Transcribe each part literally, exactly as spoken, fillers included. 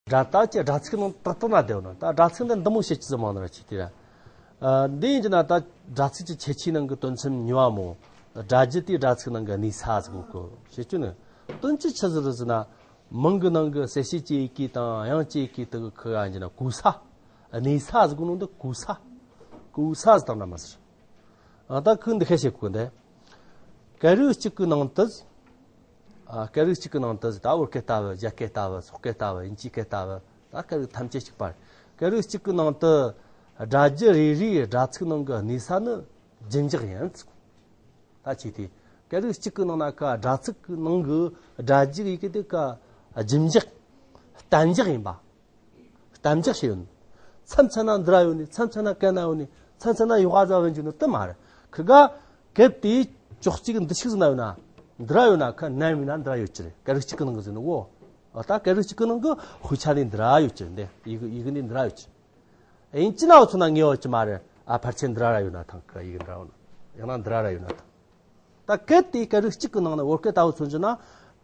སྒྲ་ད་ཀྱི་སྒྲ་ཚིག་ནང་ཏག་ཏག་ན་བསྡད་ཡོད་ན། ད་སྒྲ་ཚིག་འདི་འདི་མོ་བཤད་ཀྱི་ཟིག་མང་ནི་ར་ཅིག་དེ་ར། ཨ། འདི་ཡིན་གྱི་ན་ད་སྒྲ་ཚིག་གི་ཁྱད་ཆོས་ནང་གི་དོན་ཚན་གཉིས་པ་མོ། སྒྲ་རྒྱུ་དེ་སྒྲ་ཚིག་ནང་གི་གནས་ས་ཟིག་གོ་བཤད་རྒྱུ་ནི། དོན་གྱི་ཆི་ཟིག་རེད་ཟེར་ན། མིང་གི་ནང་གི་གསལ་བྱེད་ཀྱི་ཡི་གེ་དང་དབྱངས་ཀྱི་ཡི་གེ་དག་གི་ཁུ་ག་ཡིན་གྱི་ན་གོ་ས། གནས་ས་ཟིག་གོ་ནོ་འདི་གོ་ས། གོ་ས་ཟིག་དང་འདྲ་མ་ཟེར། ཨ། ད་ཁུ་འདི་ཁ་བཤད་གོ་འདི། སྐད་རིགས་གཅིག་གི་ནང་དུ། ཨ། སྐད་རིགས་གཅིག་གི་ནང་དུ་ད་བོད་སྐད་ལྟ་བུ། རྒྱ་སྐད་ལྟ་བུ། སོག་སྐད་ལྟ་བུ། དབྱིན་ཇིའི་སྐད་ལྟ་བུ། ད་སྐད་རིགས་ཐམས་ཅད་གཅིག་པ་རེད། སྐད་རིགས་གཅིག་གི་ནང་དུ་སྒྲ་རྒྱུ་རེ་རེའི་སྒྲ་ཚིག་ནང་གི་གནས་ས་ནི་རྒྱུད་འཇགས་ཡིན། ད་ཅི་སྟེ། སྐད་རིགས་གཅིག་གི་ནང་ན་ཀ་སྒྲ་ཚིག་གི་ནང་གི་སྒྲ་རྒྱུ་ཡི་གེ་དེ་ཀ་རྒྱུད་འཇགས། གཏན་འཇགས་ཡིན་པ། གཏན་འཇགས་བྱས་ཡོད་ནི། མཚམས་མཚམས་ན་འདི་ར་ཡོད་ནི། མཚམས་མཚམས་ན་གན་ན་ཡོད་ནི། མཚམས་མཚམས་ན་ཡོག་ག་ཟ་བན་གྱི་ནི་དེ་མ་རེད། ཁི་ག་སྐད་དེ་ཅོག་གཅིག་འདི་ཤིག་ཟིན་ན་ཡོད་ན། འདི་ར་ཡོད་ན་ཁ་ནན་མིན་ན་འདི་ར་ཡོད་ཀྱི་རེད། སྐད་རིགས་གཅིག་གི་ནང་གི་ཟིན་ནི་འོ། ད་སྐད་རིགས་གཅིག་གི་ནང་གི་དཔེ་ཆ་ནི་འདི་ར་ཡོད་ཀྱི་རེད། འདི་ཡི་གེ་ཡི་གེ་ནི་འདི་ར་ཡོད་ཀྱི། ཡིན་ཅི་ན་འུ་ཚོ་ན་ངེས་ཡོད་ཀྱི་མ་རེད། ཨ། ཕལ་ཆེར་འདི་ར་ར་ཡོད་ན་ཐང་། ཁི་ག་ཡི་གེ་འདི་ར་ཡོད་ན། ཡང་ན་འདི་ར་ར་ཡོད་ན་ཐང་། ད་གལ་ཏེ་སྐད་རིགས་གཅིག་གི་ནང་ནས། བོད་སྐད་ལྟ་བུ་མཚོན་རྒྱུ་ན།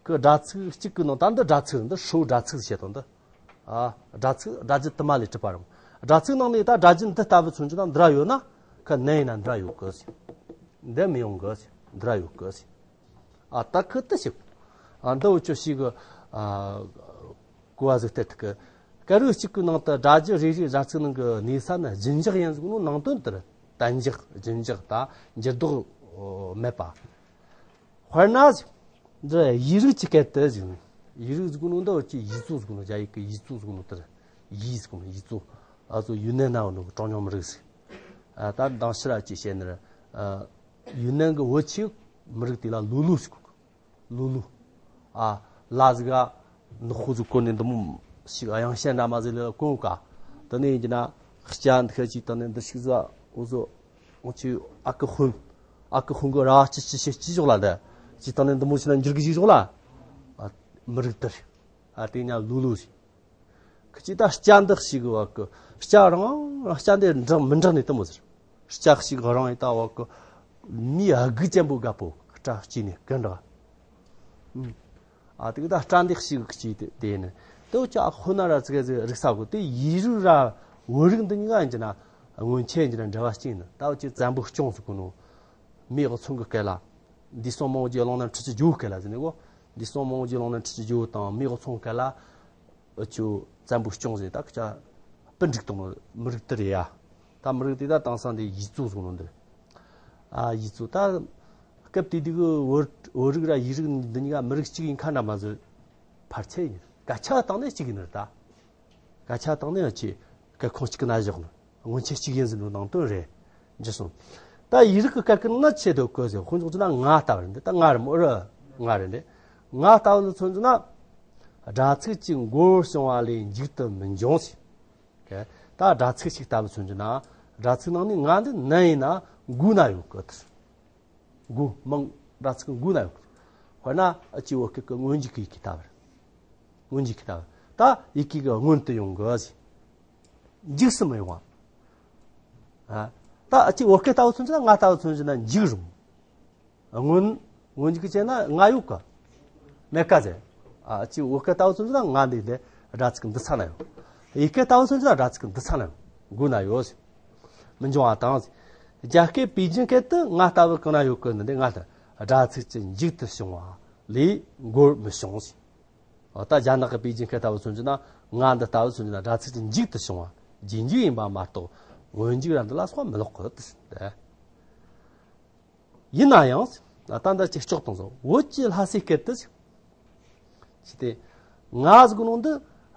ཁི་སྒྲ་ཚིག་གཅིག་གི་ནང་། ད་འདི་སྒྲ་ཚིག་རེད། འདི་ཧྲིལ་བོ་སྒྲ་ཚིག་བཤད་དང་འདི། ཨ། སྒྲ་ཚིག་སྒྲ་རྒྱུད་དུ་མ་ལས་གྲུབ་པ་རེད། སྒྲ་ཚིག་ནང་ནས་ད་སྒྲ་རྒྱུད་འདི་ལྟ་བུ་མཚོན་རྒྱུ་ན་འདི་ར་ཡོད་ན། ཁི་ནན་ཡིན་ན་འདི་ར་ཡོད་གི་ཟེར། འདི་མི་ཡོང་གི་ཟེར། འདི་ར་ཡོད་གི་ཟེར། ཨ། ད་ཁི་དེ་ཞིག་ཨ། འདི་འུ་ཅོ་ཞིག་གི། ཨ། གོ་བ་ཟིག་སྟེར་ཐུབ་གི། སྐད་རིགས་གཅིག་གི་ནང་དུ་སྒྲ་རྒྱུད་རེ་རེའི་སྒྲ་ཚིག་ནང་གི་གནས་ས་ནི་རྒྱུད་འཇགས་ཡིན་ཟེར་གོ་ནོ་ནང་དོན་དེ་རེད། གཏན་འཇགས། རྒྱུད་འཇགས། ད་འགྱུར་ལྡོག་མེད་པ། དཔེར་ན་ཟིག་འདི་ཡིག་རིགས་ཀྱི་སྐད་དུ་ཟིག་ཡིག་རིགས་ཟེར་གོ་ནོ་འདི་འུ་ཅོ་ཡིག་གཙོ་ཟེར་གོ་ནོ། རྒྱ་ཡིག་གི་ཡིག་གཙོ་ཟེར་གོ་ནོ་དེ་རེད། ཡིག་ཟེར་གོ་ནོ་ཡིག་གཙོ། ཨ་ཚོ་ཡུན་ནན་ན་ཡོད་ནོ་གྲངས་ཉུང་མི་རིགས་ཟིག་ཨ། ད་མདང་ཕྱི་ར་ཅིག་བཤད་ནི་རེད། ཨ། ཡུན་ནན་གི་བོད་ཆས་མི་རིགས་དེ་ལ་ལུ་ལུ་ཟེར་གོ། ལུ་ལུ། ཨ། ལ་ཟིག་ག་ནག་པོ་ཟིག་གོན་ནས་འདི་མོ་ཞིག་གཡང་ཤན་འདྲ་མོ་ཟིག་ལ་གོན་ག། དེ་ནས་ཡིན་གྱི་ན་སྐྱ་འདི་ཁ་ཅིག་བཏང་ནས་འདི་ཞིག་ཟ། འུ་ཟོ་འུ་ཆོ་ཨ་ཁུ་ཧུན། ཨ་ཁུ་ཧུན་གི་ར་བ་ཅི་ཅི་ཞིག་ཅི་ཞོག་ལ་འདི་ཅི་བཏང་ནས་འདི་མོ་ཞིག་ན་འགྱུར་གི་ཞིག་ཞོག་ལ། ཨ། མི་རིགས་དེ་རེད། ཨ། དེ་ཉ་ལུ་ལུ་ཟིག་ཁི་ཅི་ད་སྐྱ་འདི་ཞིག་གི་བ་གི་སྐྱ་རང་རང་སྐྱ་འདི་འདྲ་མི་འདྲ་ནི་དེ་མོ་ཟེར། སྐྱ་ཞིག་རང་ཡིན་ད་བ་གི་མི་ཨ་གི་ཅན་པོ་དགའ་པོ་སྐྲ་སྐྱེས་ནས་གི་འདྲ། ཨ། དེ་གི་ད་སྐྲ་འདི་ཞིག་གི་ཅི་དེ་དེ་ནི་དེ་བ་ཅི་ཨ་ཁོ་ན་ར་ཙི་ག་ཟིག་རིག་ས་གོ། དེ་ཡིག་རིགས་ར་བོད་རིགས་འདི་གཉིས་ཀ་ཡིན་གྱི་ན་སྔོན་ཆད་ཡིན་གྱི་ན་འབྲེལ་བ་གཅིག་ནི། ད་བ་ཅི་བཙན་པོ་སྐྱོང་ཟེར་གོ་ནོ། མེས་ཨག་ཚོམ་གི་སྐད་ལ། འདས་སོང་མང་པོ་རྗེས་ཀློང་ན་འཁྲུལ་རྒྱུ་ཇོ་བོ་སྐད་ལ་ཟེར་ནས་གོ། འདས་སོང་མང་པོ་རྗེས་ཀློང་ན་འཁྲུལ་རྒྱུ་ཇོ་བོ་དང་མེས་ཨག་ཚོམ་སྐད་ལ། འུ་ཅོ་བཙན་པོ་སྐྱོང་ཟེར། ད་ཁི་ཅ་སྤུན་འགྲིག་དང་མི་རིགས་དེ་རེད་ཡ། ད་མི་རིགས་དེ་ད་དེང་སང་དེ་ཡིག་གཙོ་ཟེར་གོ་ནོ་འདི། ཨ། ཡིག་གཙོ། ད་སྐབས་དེ་དུས་གི་བོད་བོད་རིགས་ར་ཡིག་རིགས་འདི་གཉིས་ཀ་མི་རིགས་གཅིག་ཡིན་ཁ་འདྲ་མོ་ཟིག་ཕལ་ཆེར་ཡིན། སྐད་ཆ་བཏང་ནས་གཅིག་ཡིན་ནི་རེད་ད། སྐད་ཆ་བཏང་ནས་ཡང་ཆེ་སྐད་ཁོངས་གཅིག་གི་ན་བཞག་ནི། སྔོན་ཆད་གཅིག་ཡིན་ཟེར་ནོ་ནང་དོན་རེད། འཇུ་སོང་། ད་ཡིག་རིགས་ཀྱི་སྐད་ཀྱི་ནང་ཆེ་དོ་གོ་ཟེར། དཔེ་འཇོག་རྒྱུ་ན་ང་ལྟ་བུ་རེད་འདི། ད་ང་རེད་མོ་ར། ང་རེད་འདི། ང་ལྟ་བུ་ལ་མཚོན་རྒྱུ་ན། སྒྲ་ཚིག་གཅིག་མགོར་བྱུང་བ་ལས་མཇུག་ཏུ་མི་འབྱུང་ཟེར། ད་སྒྲ་ཚིག་གཅིག་ལྟ་བུ་མཚོན་རྒྱུ་ན། སྒྲ་ཚིག་ནང་ནས་ང་འདི་ནན་ཡིན་ན་མགོ་ན་ཡོད་གི། མགོ། མིང་སྒྲ་ཚིག་གི་མགོ་ན་ཡོད་གི། དཔེར་ན་འུ་ཅོ་བོད་སྐད་ཀྱི་སྔོན་འཇུག་གི་ཡི་གེ་ལྟ་བུ་རེད། སྔོན་འཇུག་གི་ལྟ་བུ། ད་ཡི་གེ་གི་སྔོན་དུ་ཡོང་གི་ཟེར། མཇུག་སུ་མི་ཡོང་བ། ཨ། ད་འུ་ཅོ་བོད་སྐད་ལྟ་བུ་མཚོན་རྒྱུ་ན། ང་ལྟ་བུ་མཚོན་རྒྱུ་ན་མཇུག་རུང་། སྔོན། སྔོན་འཇུག་གི་བྱས་ན་ང་ཡོད་ག། མེད་ག་ཟེར། ཨ། འུ་ཅོ་བོད་སྐད་ལྟ་བུ་མཚོན་རྒྱུ་ན་ང་འདི་ལས་སྒྲ་ཚིག་འདི་ས་ན་ཡོད། ཡི་གེ་ལྟ་བུ་མཚོན་རྒྱུ་ན་སྒྲ་ཚིག་འདི་ས་ན་ཡོད། མགོ་ན་ཡོད་ཟེར། མི་འབྱུང་བ་དང་ཟེར། རྒྱ་སྐད་པེ་ཅིན་སྐད་དུ་ང་ལྟ་བུ་གང་ན་ཡོད་གི་ནི་འདི། ང་ལྟ་སྒྲ་ཚིག་གཅིག་མཇུག་ཏུ་བྱུང་བ་ལས་མགོར་མི་བྱུང་ཟེར། འོ། ད་རྒྱ་ནག་གི་པེ་ཅིན་སྐད་ལྟ་བུ་མཚོན་རྒྱུ་ན། ང་འདི་ལྟ་བུ་མཚོན་རྒྱུ་ན་སྒྲ་ཚིག་གཅིག་མཇུག་ཏུ་བྱུང་བ། རྗེས་འཇུག་ཡིན་པ་མ་གཏོགས་སྔོན་འཇུག་ར་འདི་ལ་སོགས་མི་ལོག་གི་ཟེར། ཡིན་ན་ཡང་། ད་ལྟ་ཅིག་ལྕོགས་དང་ཟོ། བོད་ཀྱི་ལྷ་སའི་སྐད་དུ་ཟེར། ཅི་སྟེ། ང་ཟེར་གོ་ནོ་འདི་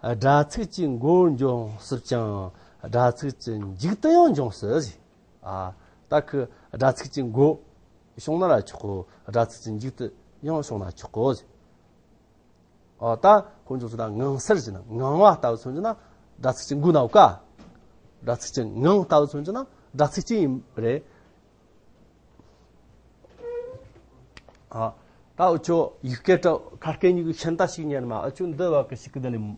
སྒྲ་ཚིག་གཅིག་མགོར་འབྱུང་སྲིད་ཀྱང་སྒྲ་ཚིག་གཅིག་མཇུག་ཏུ་ཡང་འབྱུང་སྲིད་ཟེར། ཨ། ད་ཁི་སྒྲ་ཚིག་གཅིག་མགོ་བྱུང་ན་ར་ཆོག་གོ། སྒྲ་ཚིག་གཅིག་མཇུག་ཏུ་ཡང་བྱུང་ན་ཆོག་གོ་ཟེར། ཨ། ད་དཔེ་འཇོག་རྒྱུ་ན་ངང་གསལ་ཟེར་ན། ངང་བ་ལྟ་བུ་མཚོན་རྒྱུ་ན་སྒྲ་ཚིག་གཅིག་མགོ་ན་ཡོད་ག། སྒྲ་ཚིག་གཅིག། ངང་ལྟ་བུ་མཚོན་རྒྱུ་ན་སྒྲ་ཚིག་གཅིག་ཡིན་རེད། ཨ། ད་འུ་ཆོ་ཡིག་སྐད་དྲ་ཁ་སྐད་གཉིས་ཀྱི་ཤིང་རྟ་ཞིག་ཉར་མ། འུ་ཆོ་འདི་བ་གི་ཞིག་གི་འདི་ལས་མ།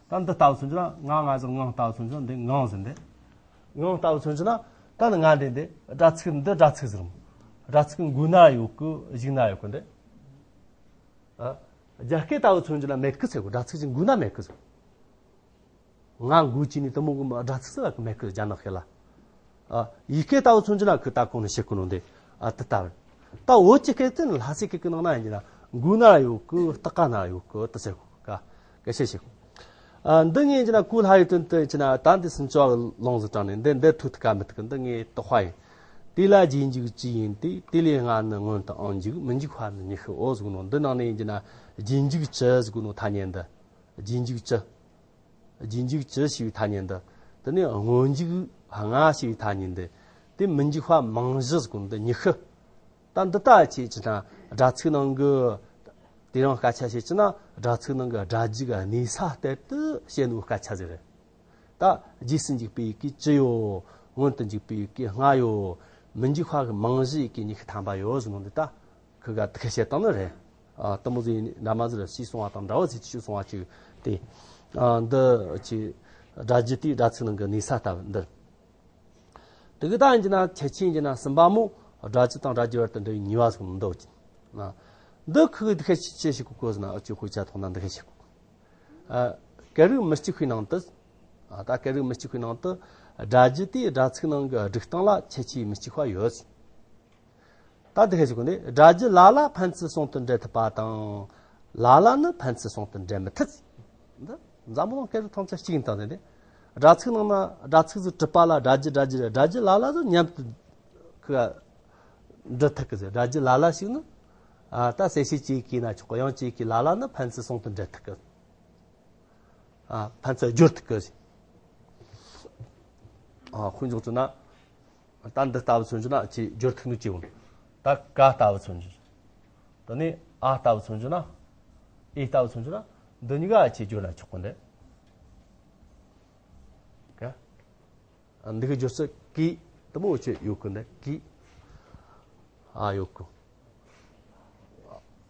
ད་འདི་ལྟ་བུ་མཚོན་རྒྱུ་ན་ང་ང་ཟེར། ངང་ལྟ་བུ་མཚོན་རྒྱུ་ན་འདི་ངང་ཟེར་འདི། ངང་ལྟ་བུ་མཚོན་རྒྱུ་ན་ད་ནི་ང་འདི་འདི་སྒྲ་ཚིག་འདི་སྒྲ་ཚིག་ཟེར་མོ། སྒྲ་ཚིག་མགོ་ན་ཡོད་གི་གཞུག་ན་ཡོད་གི་འདི། ཨ། རྒྱ་སྐད་ལྟ་བུ་མཚོན་རྒྱུ་ན་མེད་གི་ཟེར་གོ། སྒྲ་ཚིག་གཅིག་མགོ་ན་མེད་གི་ཟེར། ང་མགོ་ཅི་ནི་དུ་མོ་གི་སྒྲ་ཚིག་ཟེར་བ་གི་མེད་གི་རྒྱ་ནག་ཤེད་ལ། ཨ། ཡི་གེ་ལྟ་བུ་མཚོན་རྒྱུ་ན་ཁོས་ད་གོང་ནས་བཤད་གོ་ནོ་འདི། ཨ། དེ་ལྟ་བུ། ད་བོད་ཀྱི་སྐད་དེ་ནི་ལྷ་སའི་སྐད་ཀྱི་ནང་ན་ཡིན་གྱི་ན་མགོ་ན་ཡོད་གི། སྟག་ཀ་ན་ཡོད་གི་དེ་ཟེར་གོ་ག། སྐད་ཆ་བཤད་གོ། ཨ། འདི་ངས་ཡིན་གྱི་ན་གོ་སླ་བའི་དོན་དུ་ཡིན་གྱི་ན་ད་འདི་སུམ་ཅུ་པ་གི་ལུང་ཟིག་དྲངས་ནས་འདི་འདི་ཐུག་ཐུག་ག་མི་ཐུག་གི། འདི་ངས་དོགས་པ་ཡིན། དེ་ལ་རྗེས་འཇུག་ཅི་ཡིན་ཏེ། དེ་ལས་སྔ་ནི་སྔོན་དུའང་འཇུག་མི་འཇུག་པ་ནི་ཉི་ཤུའོ་ཟེར་གོ་ནོ་འདི་ནང་ནས་ཡིན་གྱི་ན་རྗེས་འཇུག་ཅི་ཟེར་གོ་ནོ་ཐ་སྙད་འདི། རྗེས་འཇུག་ཅི། རྗེས་འཇུག་ཅི་ཞེས་པའི་ཐ་སྙད་འདི། དེ་ནས་སྔོན་འཇུག་སྔ་ཞེས་པའི་ཐ་སྙད་འདི། དེ་མི་འཇུག་པ་མིང་གཞི་ཟེར་གོ་ནོ་འདི་ཉི་ཤུ། ད་འདི་ལྟ་ཅི་ཅི་དང་སྒྲ་ཚིག་ནང་གི་དེ་རིང་སྐད་ཆ་བཤད་ཅི་ན་སྒྲ་ཚིག་ནང་གི་སྒྲ་རྒྱུ་གི་གནས་ས་ལྟར་དུ་བཤད་ནོ་སྐད་ཆ་ཟིག་རེད། ད་རྗེས་སུ་འཇུག་པའི་ཡི་གེ་ཅི་ཡོད། སྔོན་དུ་འཇུག་པའི་ཡི་གེ་ལྔ་ཡོད། མི་འཇུག་པ་གི་མིང་གཞི་ཡི་གེ་ཉི་ཤུ་ཐམ་པ་ཡོད་ཟེར་ནོ་འདི་ད། ཁི་ག་དེ་ཁ་བཤད་བཏང་ནི་རེད། ཨ། དེ་མོ་ཟིག་འདྲ་མ་ཟིག་རེད། ཞེས་གསུངས་པ་དང་འདྲ་བོ་ཟིག་ཅིག་གསུངས་པ་ཅིག་དེ། ཨ། འདི་ཅི། སྒྲ་རྒྱུ་དེའི་སྒྲ་ཚིག་ནང་གི་གནས་ས་ལྟ་བུ་འདི། དེ་གི་ད་ཡིན་གྱི་ན་ཁྱད་ཆོས་ཡིན་གྱི་ན་གསུམ་པ་མོ། སྒྲ་རྒྱུ་དང་སྒྲ་རྒྱུ་བར་དུ་འབྲེལ་བའི་ནུས་པ་ཟེར་གོ་ནོ་འདི་ཡོད་ཀྱི། ཨ། འདི་ཁི་གི་དེ་ཁ་ཅི་ཞིག་གོ་གོ་ཟེར་ན། ཨ། ཅི་དཔེ་ཆ་ཐོག་ན་འདི་ཁ་ཞིག་གོ། ཨ། སྐད་རིགས་མི་གཅིག་པའི་ནང་དུ། ཨ། ད་སྐད་རིགས་མི་གཅིག་པའི་ནང་དུ་སྒྲ་རྒྱུ་དེའི་སྒྲ་ཚིག་ནང་གི་སྒྲིག་སྟངས་ལ་ཁྱད་ཆོས་མི་གཅིག་པ་ཡོད། ད་འདི་ཁ་ཞིག་གོ་ནས། སྒྲ་རྒྱུ་ལ་ལ་ཕན་ཚུན་ཟུང་དུ་འབྲེལ་ཐུབ་པ་དང་། ལ་ལ་ནི་ཕན་ཚུན་ཟུང་དུ་འབྲེལ་མི་ཐུབ། འདི་འཛམ་བུ་གླིང་སྐད་རིགས་ཐམས་ཅད་གཅིག་ཡིན་དང་ཟེར་ནས། སྒྲ་ཚིག་ནང་ན་སྒྲ་ཚིག་ཟིག་གྲུབ་པ་ལ་སྒྲ་རྒྱུ་སྒྲ་རྒྱུ་རེད། སྒྲ་རྒྱུ་ལ་ལ་ཟིག་མཉམ་དུ་ཁི་འབྲི་ཐུབ་གི་ཟེར། སྒྲ་རྒྱུ་ལ་ལ་ཞིག་ནི། ཨ། ད་གསལ་བྱེད་ཀྱི་ཡི་གེ་ན་ཆོག་གི། དབྱངས་ཀྱི་ཡི་གེ་ལ་ལ་ནི་ཕན་ཚུན་ཟུང་དུ་འབྲེལ་ཐུབ་གི། ཨ། ཕན་ཚུན་སྦྱོར་ཐུབ་གི་ཟེར། ཨ། དཔེ་འཇོག་བཅུག་ན། ད་འདི་ལྟ་བུ་མཚོན་རྒྱུ་ན་ཅི་སྦྱོར་ཐུབ་ནི་ཅི་ཡོང་། ད་ཀ་ལྟ་བུ་མཚོན་རྒྱུ། དེ་ནས་ཨ་ལྟ་བུ་མཚོན་རྒྱུ་ན། ཨི་ལྟ་བུ་མཚོན་རྒྱུ་ན། འདི་གཉིས་ཀ་ཅི་སྦྱོར་ན་ཆོག་གི་འདི། ཀ། འདི་གི་སྦྱོར་ཚུལ་ཀི། དེ་མོ་ཅི་ཡོད་གི་འདི་ཀི། ཨ། ཡོད་གི།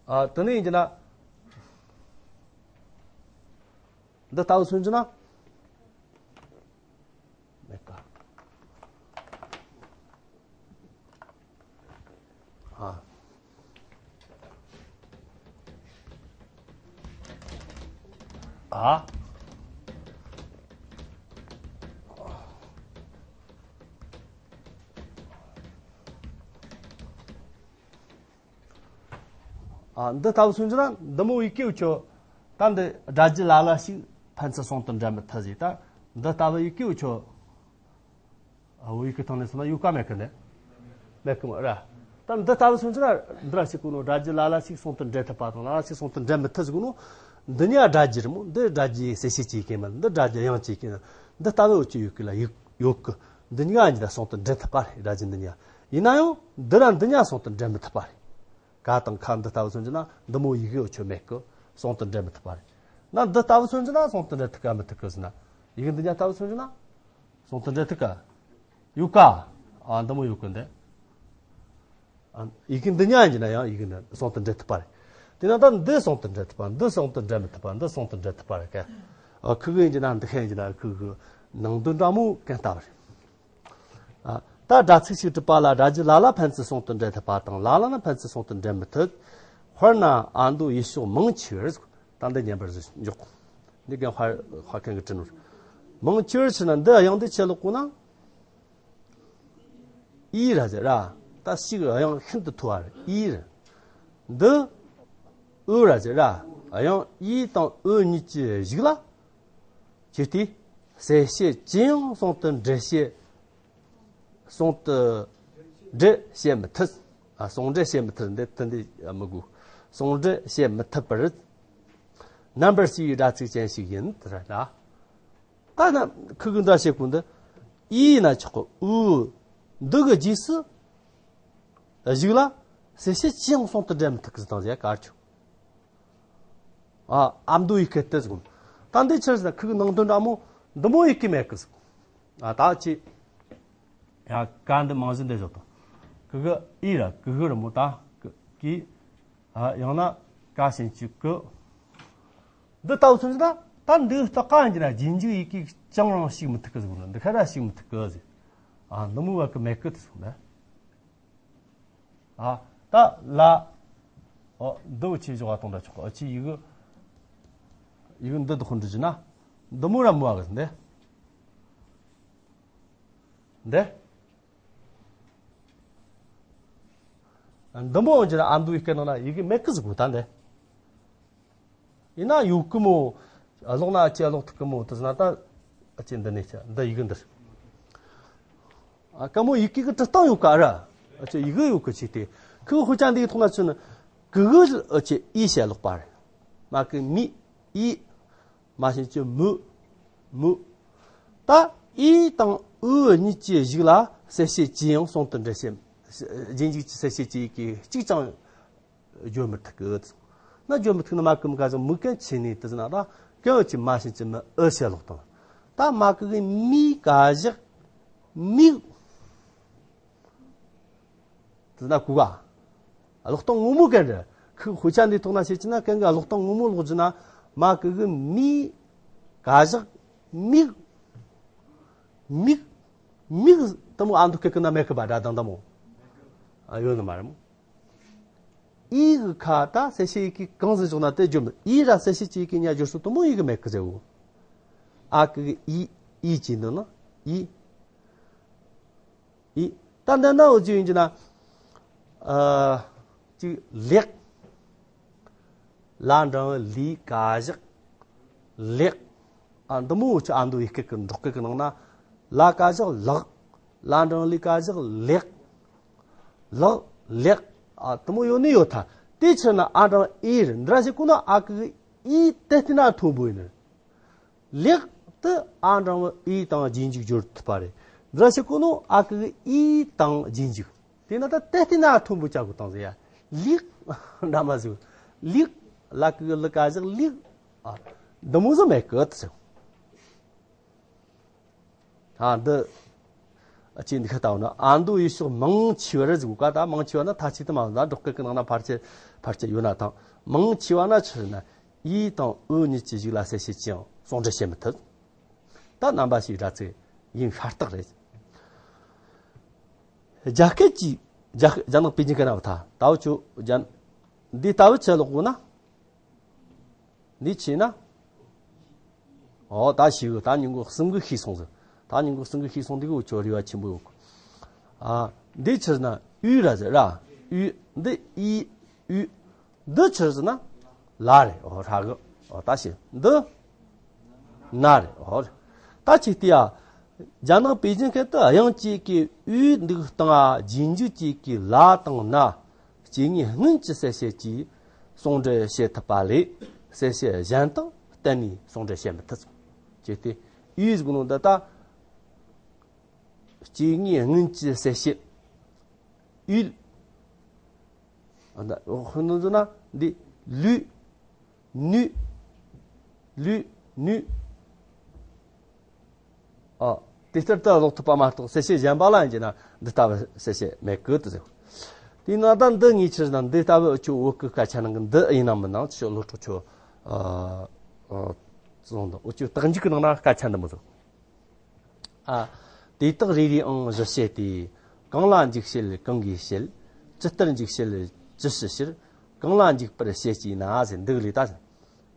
ཨ། དེ་ནས་ཡིན་རྒྱུ་ན། འདི་ལྟ་བུ་མཚོན་རྒྱུ་ན། མེད་ཀ། ཨ། ཨ། ཨ། འདི་ལྟ་བུ་མཚོན་རྒྱུ་ན་འདི་མོ་ཡི་གེ་བོ་ཆོ། ད་འདི་སྒྲ་རྒྱུ་ལ་ལ་ཞིག་ཕན་ཚུན་ཟུང་དུ་འབྲེལ་མི་ཐུབ་ཟེར། ད་འདི་ལྟ་བུ་ཡི་གེ་བོ་ཆོ། ཨ། བོད་ཡིག་གི་སྟེང་ནས་སོང་ན་ཡོད་ཀ་མེད་ཀི་ནི། མེད་ཀི་མོ་ར། ད་འདི་ལྟ་བུ་མཚོན་རྒྱུ་ན་འདི་ར་ཞིག་གོ་ནོ། སྒྲ་རྒྱུ་ལ་ལ་ཞིག་ཟུང་དུ་འབྲེལ་ཐུབ་པ་དང་ལ་ལ་ཞིག་ཟུང་དུ་འབྲེལ་མི་ཐུབ་ཟེར་གོ་ནོ། འདི་གཉིས་སྒྲ་རྒྱུ་རེད་མོ། འདི་སྒྲ་རྒྱུ་གསལ་བྱེད་ཀྱི་ཡི་གེ་མིན། འདི་སྒྲ་རྒྱུ་དབྱངས་ཀྱི་ཡི་གེ་ཡིན། འདི་ལྟ་བུ་འོ་ཅི་ཡོད་ཀི་ལ་ཡོད་ཀི། འདི་གཉིས་གཉིས་ད་ཟུང་དུ་འབྲེལ་ཐུབ་པ་རེད། སྒྲ་རྒྱུ་འདི་གཉིས། ཡིན་ན་ཡང་འདི་ར་འདི་གཉིས་ཟུང་དུ་འབྲེལ་མི་ཐུབ་པ་རེད། ཀ་དང་ཁ་འདི་ལྟ་བུ་མཚོན་རྒྱུ་ན་འདི་མོ་ཡི་གེ་འོ་ཆོ་མེད་ཀི། ཟུང་དུ་འབྲེལ་མི་ཐུབ་པ་རེད། ན་འདི་ལྟ་བུ་མཚོན་རྒྱུ་ན་ཟུང་དུ་འབྲེལ་ཐུབ་ཀ་མི་ཐུབ་ཀི་ཟེར་ན། ཡི་གེ་འདི་གཉིས་ལྟ་བུ་མཚོན་རྒྱུ་ན། ཟུང་དུ་འབྲེལ་ཐུབ་ཀ། ཡོད་ཀ། ཨ། འདི་མོ་ཡོད་ཀི་འདི། ཨ། ཡི་གེ་འདི་གཉིས་ཡིན་གྱི་ན་ཡང་ཡི་གེ་འདི་ཟུང་དུ་འབྲེལ་ཐུབ་པ་རེད། དེ་ན་ད་འདི་ཟུང་དུ་འབྲེལ་ཐུབ་པ། འདི་ཟུང་དུ་འབྲེལ་མི་ཐུབ་པ། འདི་ཟུང་དུ་འབྲེལ་ཐུབ་པ་རེད་ཀ། ཨ། ཁི་གི་ཡིན་གྱི་ན་འདི་ཁ་ཡིན་གྱི་ན་ཁི་གི་ནང་དོན་འདྲ་མོ་གན་ལྟ་བ་རེད། ཨ། ད་སྒྲ་ཚིག་ཞིག་གྲུབ་པ་ལ་སྒྲ་རྒྱུ་ལ་ལ་ཕན་ཚུན་ཟུང་དུ་འབྲེལ་ཐུབ་པ་དང་ལ་ལ་ནི་ཕན་ཚུན་ཟུང་དུ་འབྲེལ་མི་ཐུབ། དཔེར་ན་ཨ་མདོ་ཡུལ་ཕྱོགས་མང་ཆེ་བར་ཟེར། ད་འདི་ཉན་པར་འཇོག་འདི་གན་དཔར་དཔར་མཁན་གྱིས་བྲིས་ནོ། མང་ཆེ་བར་ཟེར་ན་འདི་དབྱངས་འདི་ཆེ་ལོག་གོ་ན། ཨི་ར་ཟེར་ར། ད་ཞིག་དབྱངས་ཤིན་ཏུ་མཐོ་བ་རེད། ཨི་རེད། འདི་ཨུ་ར་ཟེར་ར། དབྱངས་ཨི་དང་ཨུ་གཉིས་ཀྱི་གཞུག་ལ། ཅི་སྟེ། གསལ་བྱེད་ཅི་ཡང་ཟུང་དུ་འབྲེལ་བྱེད། ཟུང་དུ་འབྲེལ་བྱེད་མི་ཐུབ། ཨ། ཟུང་འབྲེལ་བྱེད་མི་ཐུབ་འདི་དེ་འདི་མི་དགོས། ཟུང་འབྲེལ་བྱེད་མི་ཐུབ་པར། རྣམ་པར་ཕྱེ་བའི་སྒྲ་ཚིག་ཅན་ཞིག་ཡིན་དེ་རེད་ན། ད་ན་ཁུ་གུ་འདྲ་བྱེད་གོ་འདི། ཨི་ན་ཆོག་གི། ཨུ། འདི་གི་རྗེས་སུ། གཞུག་ལ། གསལ་བྱེད་ཅི་ཡང་ཟུང་དུ་འབྲེལ་མི་ཐུབ་གི་ཟེར་དང་ཟེར་གར་ཆོག་ཨ། ཨ་མདོ་ཡི་གེ་དེ་ཟེར་གོ། ད་འདི་ཕྱིར་ཟེར་ན་ཁུ་གི་ནང་དོན་འདྲ་མོ་འདི་མོ་ཡི་གེ་མེད་གི་ཟེར་གོ། ཨ། ད་ཅི། ཡ། ཀ་འདི་མང་གཞི་འདི་བཞག་དང་། ཀི་གི་ཨི་ར། ཀི་གི་ར་མོ་ད། ཀི། ཀི། ཨ། ཡང་ན་ཀ་ཞན་གཅིག་ཀི། འདི་ལྟ་བུ་མཚོན་ན་ད་འདི་ལྟ་ཀ་ཡིན་གྱི་ན་རྗེས་འཇུག་ཡི་གེ་ཅང་རང་ཞིག་མི་ཐུབ་གི་ཟེར་གོ་ན། འདི་ཁ་ར་ཞིག་མི་ཐུབ་གི་ཟེར། ཨ། འདི་མོ་བ་ཀི་མེད་གི་ཟེར་གོ་ན། ཨ། ད་ལ། ཨོ། འདི་བོ་ཆེ་བཞག་ག་གཏོང་འདྲ་ཆོག་གི། ཨོ། ཆེ་ཡི་གེ་ཡི་གེ་འདི་དུ་ཧོན་འདྲི་ན། འདི་མོ་ར་མོ་བ་གི་འདི། འདི། འདི་མོ་འོང་གྱི་ན་ཨ་མདོ་ཡི་སྐད་ནང་ན་ཡི་གེ་མེད་གི་ཟིག་གོ་ད་འདི། ཡིན་ན་ཡོད་གི་མོ། ཀློག་ན་ཨ་ཅེ་ཀློག་ཐུབ་གི་མོ་དེ་ཟེར་ན་ད། ཨ་ཅེ་འདི་ནས་ཅི་འདི་ཡི་གེ་འདི། ཨ་ཀ་མོ་ཡི་གེ་གི་བྲི་སྟངས་ཡོད་ཀ་ར། ཨ་ཅེ་ཡི་གེ་ཡོད་གི་ཆེ་དེ། ཁི་ཧུ་ཅང་འདི་ཐོག་ན་ཆུ་ནི། གི་གུ་ཨ་ཅེ་ཨི་ཞེས་ཀློག་པ་རེད། མ་གི་མི་ཨི། མ་ཤེས་ཀྱི་མུ། མུ། ད་ཨི་དང་ཨུ་གཉིས་ཀྱི་གཞུག་ལ་གསལ་བྱེད་ཅི་ཡང་ཟུང་དུ་འབྲེལ་བྱེད། རྗེས་འཇུག་གི་གསལ་བྱེད་ཅི་ཡི་གེ་གཅིག་ཀྱང་བརྗོད་མི་ཐུབ་གི། ན་བརྗོད་མི་ཐུབ་ན་མ་ཀི་མི་ག་ཞག་མུ་གན་ཆེ་ནི་དེ་ཟེར་ན་ད་གན་གྱི་མ་ཤེས་ཀྱི་མི་ཨུ་ཞེས་ཀློག་དང་། ད་མ་ཀི་གི་མི་ག་ཞག་མིག་དེ་ན་གུ་ག་ཀློག་སྟངས་ངོ་མ་གན་རེད། ཁི་ཧུ་ཅང་འདི་ཐོག་ན་བཤད་ཀྱི་ན་གན་གི་ཀློག་སྟངས་ངོ་མ་ཀློག་རྒྱུ་ན་མ་ཀི་གི་མི་ག་ཞག་མིག་མིག་མིག་དེ་མོ་ཨ་མདོ་སྐད་ཀི་ན་མེད་གི་པ་སྒྲ་གདངས་དེ་མོ། ཨ་ཡོད་ནི་མ་རེད་མོ། ཨི་གི་ཁ་ད་གསལ་བྱེད་ཡི་གེ་གང་ཟིག་བྱུང་ན་དེ་བརྗོད་མི་ཨི་ར་གསལ་བྱེད་ཀྱི་ཡི་གེ་ཉ་བརྗོད་སྲོལ་དེ་མོ་ཡི་གེ་མེད་གི་ཟེར་བོ། ཨ་ཀི་གི་ཨི་ཨི་ཅི་འདི་ན་ཨི། ཨི། ད་འདི་ན་འུ་ཅི་ཡིན་གྱི་ན། ཨ། ཅིག་ལེགས། ལ་འགྲེང་བུ་ལི་ག་ཞག་ལེགས། ཨ་འདི་མོ་འུ་ཅི་ཨ་མདོ་ཡི་སྐད་ཀྱི་འབྲོག་སྐད་ཀྱི་ནང་ན། ལ་ག་ཞག་ལག་ལ་འགྲེང་བུ་ལི་ག་ཞག་ལེགས། ལག་ལེགས། ཨ་འདི་མོ་ཡོད་ནི་ཡོད་ཐ། དེ་ཕྱིར་ན་ཨ་འགྲེང་བུ་ཨི་རེད། འདི་ར་ཞིག་གོ་ན་ཨ་ཀི་གི་ཨི་དེ་ལྟ་ན་མཐོན་པོ་ཡིན་ནི། ལེགས་དེ་ཨ་འགྲེང་བུ་ཨི་དང་རྗེས་འཇུག་སྦྱོར་ཐུབ་པ་རེད། འདི་ཞིག་གོ་ནོ་ཨ་ཀི་གི་ཨི་དང་རྗེས་འཇུག་དེ་ན་ད་དེ་ལྟ་ན་མཐོན་པོ་ཅག་གོ་དང་ཟེར་ཡ། ལེགས། འདྲ་མ་ཟིག་ལེགས། ལ་ཀི་གི་ལི་ག་ཞག་ལེགས། ཨ་འདི་མོ་ཟིག་མེད་གི་ཟེར། ད་འདི། ཨ་ཅེ་འདི་ཁ་ལྟ་བུ་ན་ཨ་མདོ་ཡུལ་ཕྱོགས་མང་ཆེ་བ་རེད་ཟིག་ག་ད་མང་ཆེ་བ་ན་ཐ་ཆད་དུ་མ་ལ་འབྲོག་སྐད་ཀྱི་ནང་ན་ཕལ་ཆེར་ཕལ་ཆེར་ཡོད་ན་དང་མང་ཆེ་བ་ན་ཆི་ཟེར་ན་ཨི་དང་ཨུ་གཉིས་ཀྱི་གཞུག་ལ་གསལ་བྱེད་ཅི་ཡང་ཟུང་འབྲེལ་བྱེད་མི་ཐུབ། ད་རྣམ་པ་ཞིག་སྒྲ་ཚིག་ཡིན་ཤ་སྟག་རེད། རྒྱ་སྐད་ཀྱི་རྒྱ་རྒྱ་ནག་པེ་ཅིན་སྐད་ན་བ་ད་ད་བུ་ཆོ་རྒྱ་འདི་ལྟ་བུ་ཆེ་ལོག་གོ་ན། འདི་ཆེ་ན། ཨོ་ད་ཤི་གི་ད་ཉིན་གུང་གསུམ་གི་ཤི་སོང་ཟེར། ད་ཉིན་གུང་གསུམ་གི་ཤི་སོང་འདི་གི་འུ་ཆོ་རེ་བ་ཆེན་པོ་ཡོད་གི། ཨ་འདི་ཆི་ཟེར་ན་ཨུ་ར་ཟེར་ར། ཨུ་འདི་ཨི་ཨུ། འདི་ཆི་ཟེར་ན་ལ་རེད། ཨོ་ཧྲ་གི། ཨོ་ད་ཤི་འདི་ན་རེད། ཨོ་ད་ཆི་སྟེ་ཡ། རྒྱ་ནག་པེ་ཅིན་སྐད་དུ་དབྱངས་བཅས་ཀྱི་ཨུ་འདུག་སྟངས་རྗེས་འཇུག་བཅས་ཀྱི་ལ་དང་ན། སྐྱེ་དངོས་སྔོན་གྱི་གསལ་བྱེད་ཀྱིས་ཟུང་འབྲེལ་བྱེད་ཐུབ་པ་ལས་གསལ་བྱེད་གཞན་དག་གཏན་ནས་ཟུང་འབྲེལ་བྱེད་མི་ཐུབ། ཅེས་ཏེ་ཨུ་ཟེར་གོ་ནོ་འདི་ལྟ། སྐྱེ་དངོས་སྔོན་གྱི་གསལ་བྱེད། ཨུ། ཨ་ད་ཧུ་ནུ་ཟེར་ན་འདི་ལུས། ནུས། ལུས། ནུས། ཨ། དེ་ལྟར་དུ་ཀློག་ཐུབ་པ་མ་གཏོགས་གསལ་བྱེད་གཞན་པ་ལ་ཡིན་གྱི་ན་འདི་ལྟ་བུ་གསལ་བྱེད་མེད་གི་དུ་ཟེར། དེས་ན་ད་འདི་ངས་ཆི་ཟེར་ན་འདི་ལྟ་བུ་འུ་ཆོ་བོད་ཀྱི་སྐད་ཆ་ནང་གི་འདི་ཡིན་ནམ་མིན་ནམ་ཆི་ལོ་གྲོགས་ཆོ། ཨ། ཨ། བཟུང་དང་འུ་ཆོ་རྟགས་འཇུག་གི་ནང་ན་སྐད་ཆ་འདི་མོ་ཟིག་ཨ། དེ་དག་རེ་རེའང་བཞི་བཤད་དེ། གང་ལ་འཇུག་བྱེད་གང་གིས་བྱེད། ཇི་ལྟར་འཇུག་བྱེད་ཇི་ཞིག་ཕྱིར། གང་ལ་འཇུག་པར་བྱེད་ཅེ་ན་ཟེར་འདུག་ལས་ད།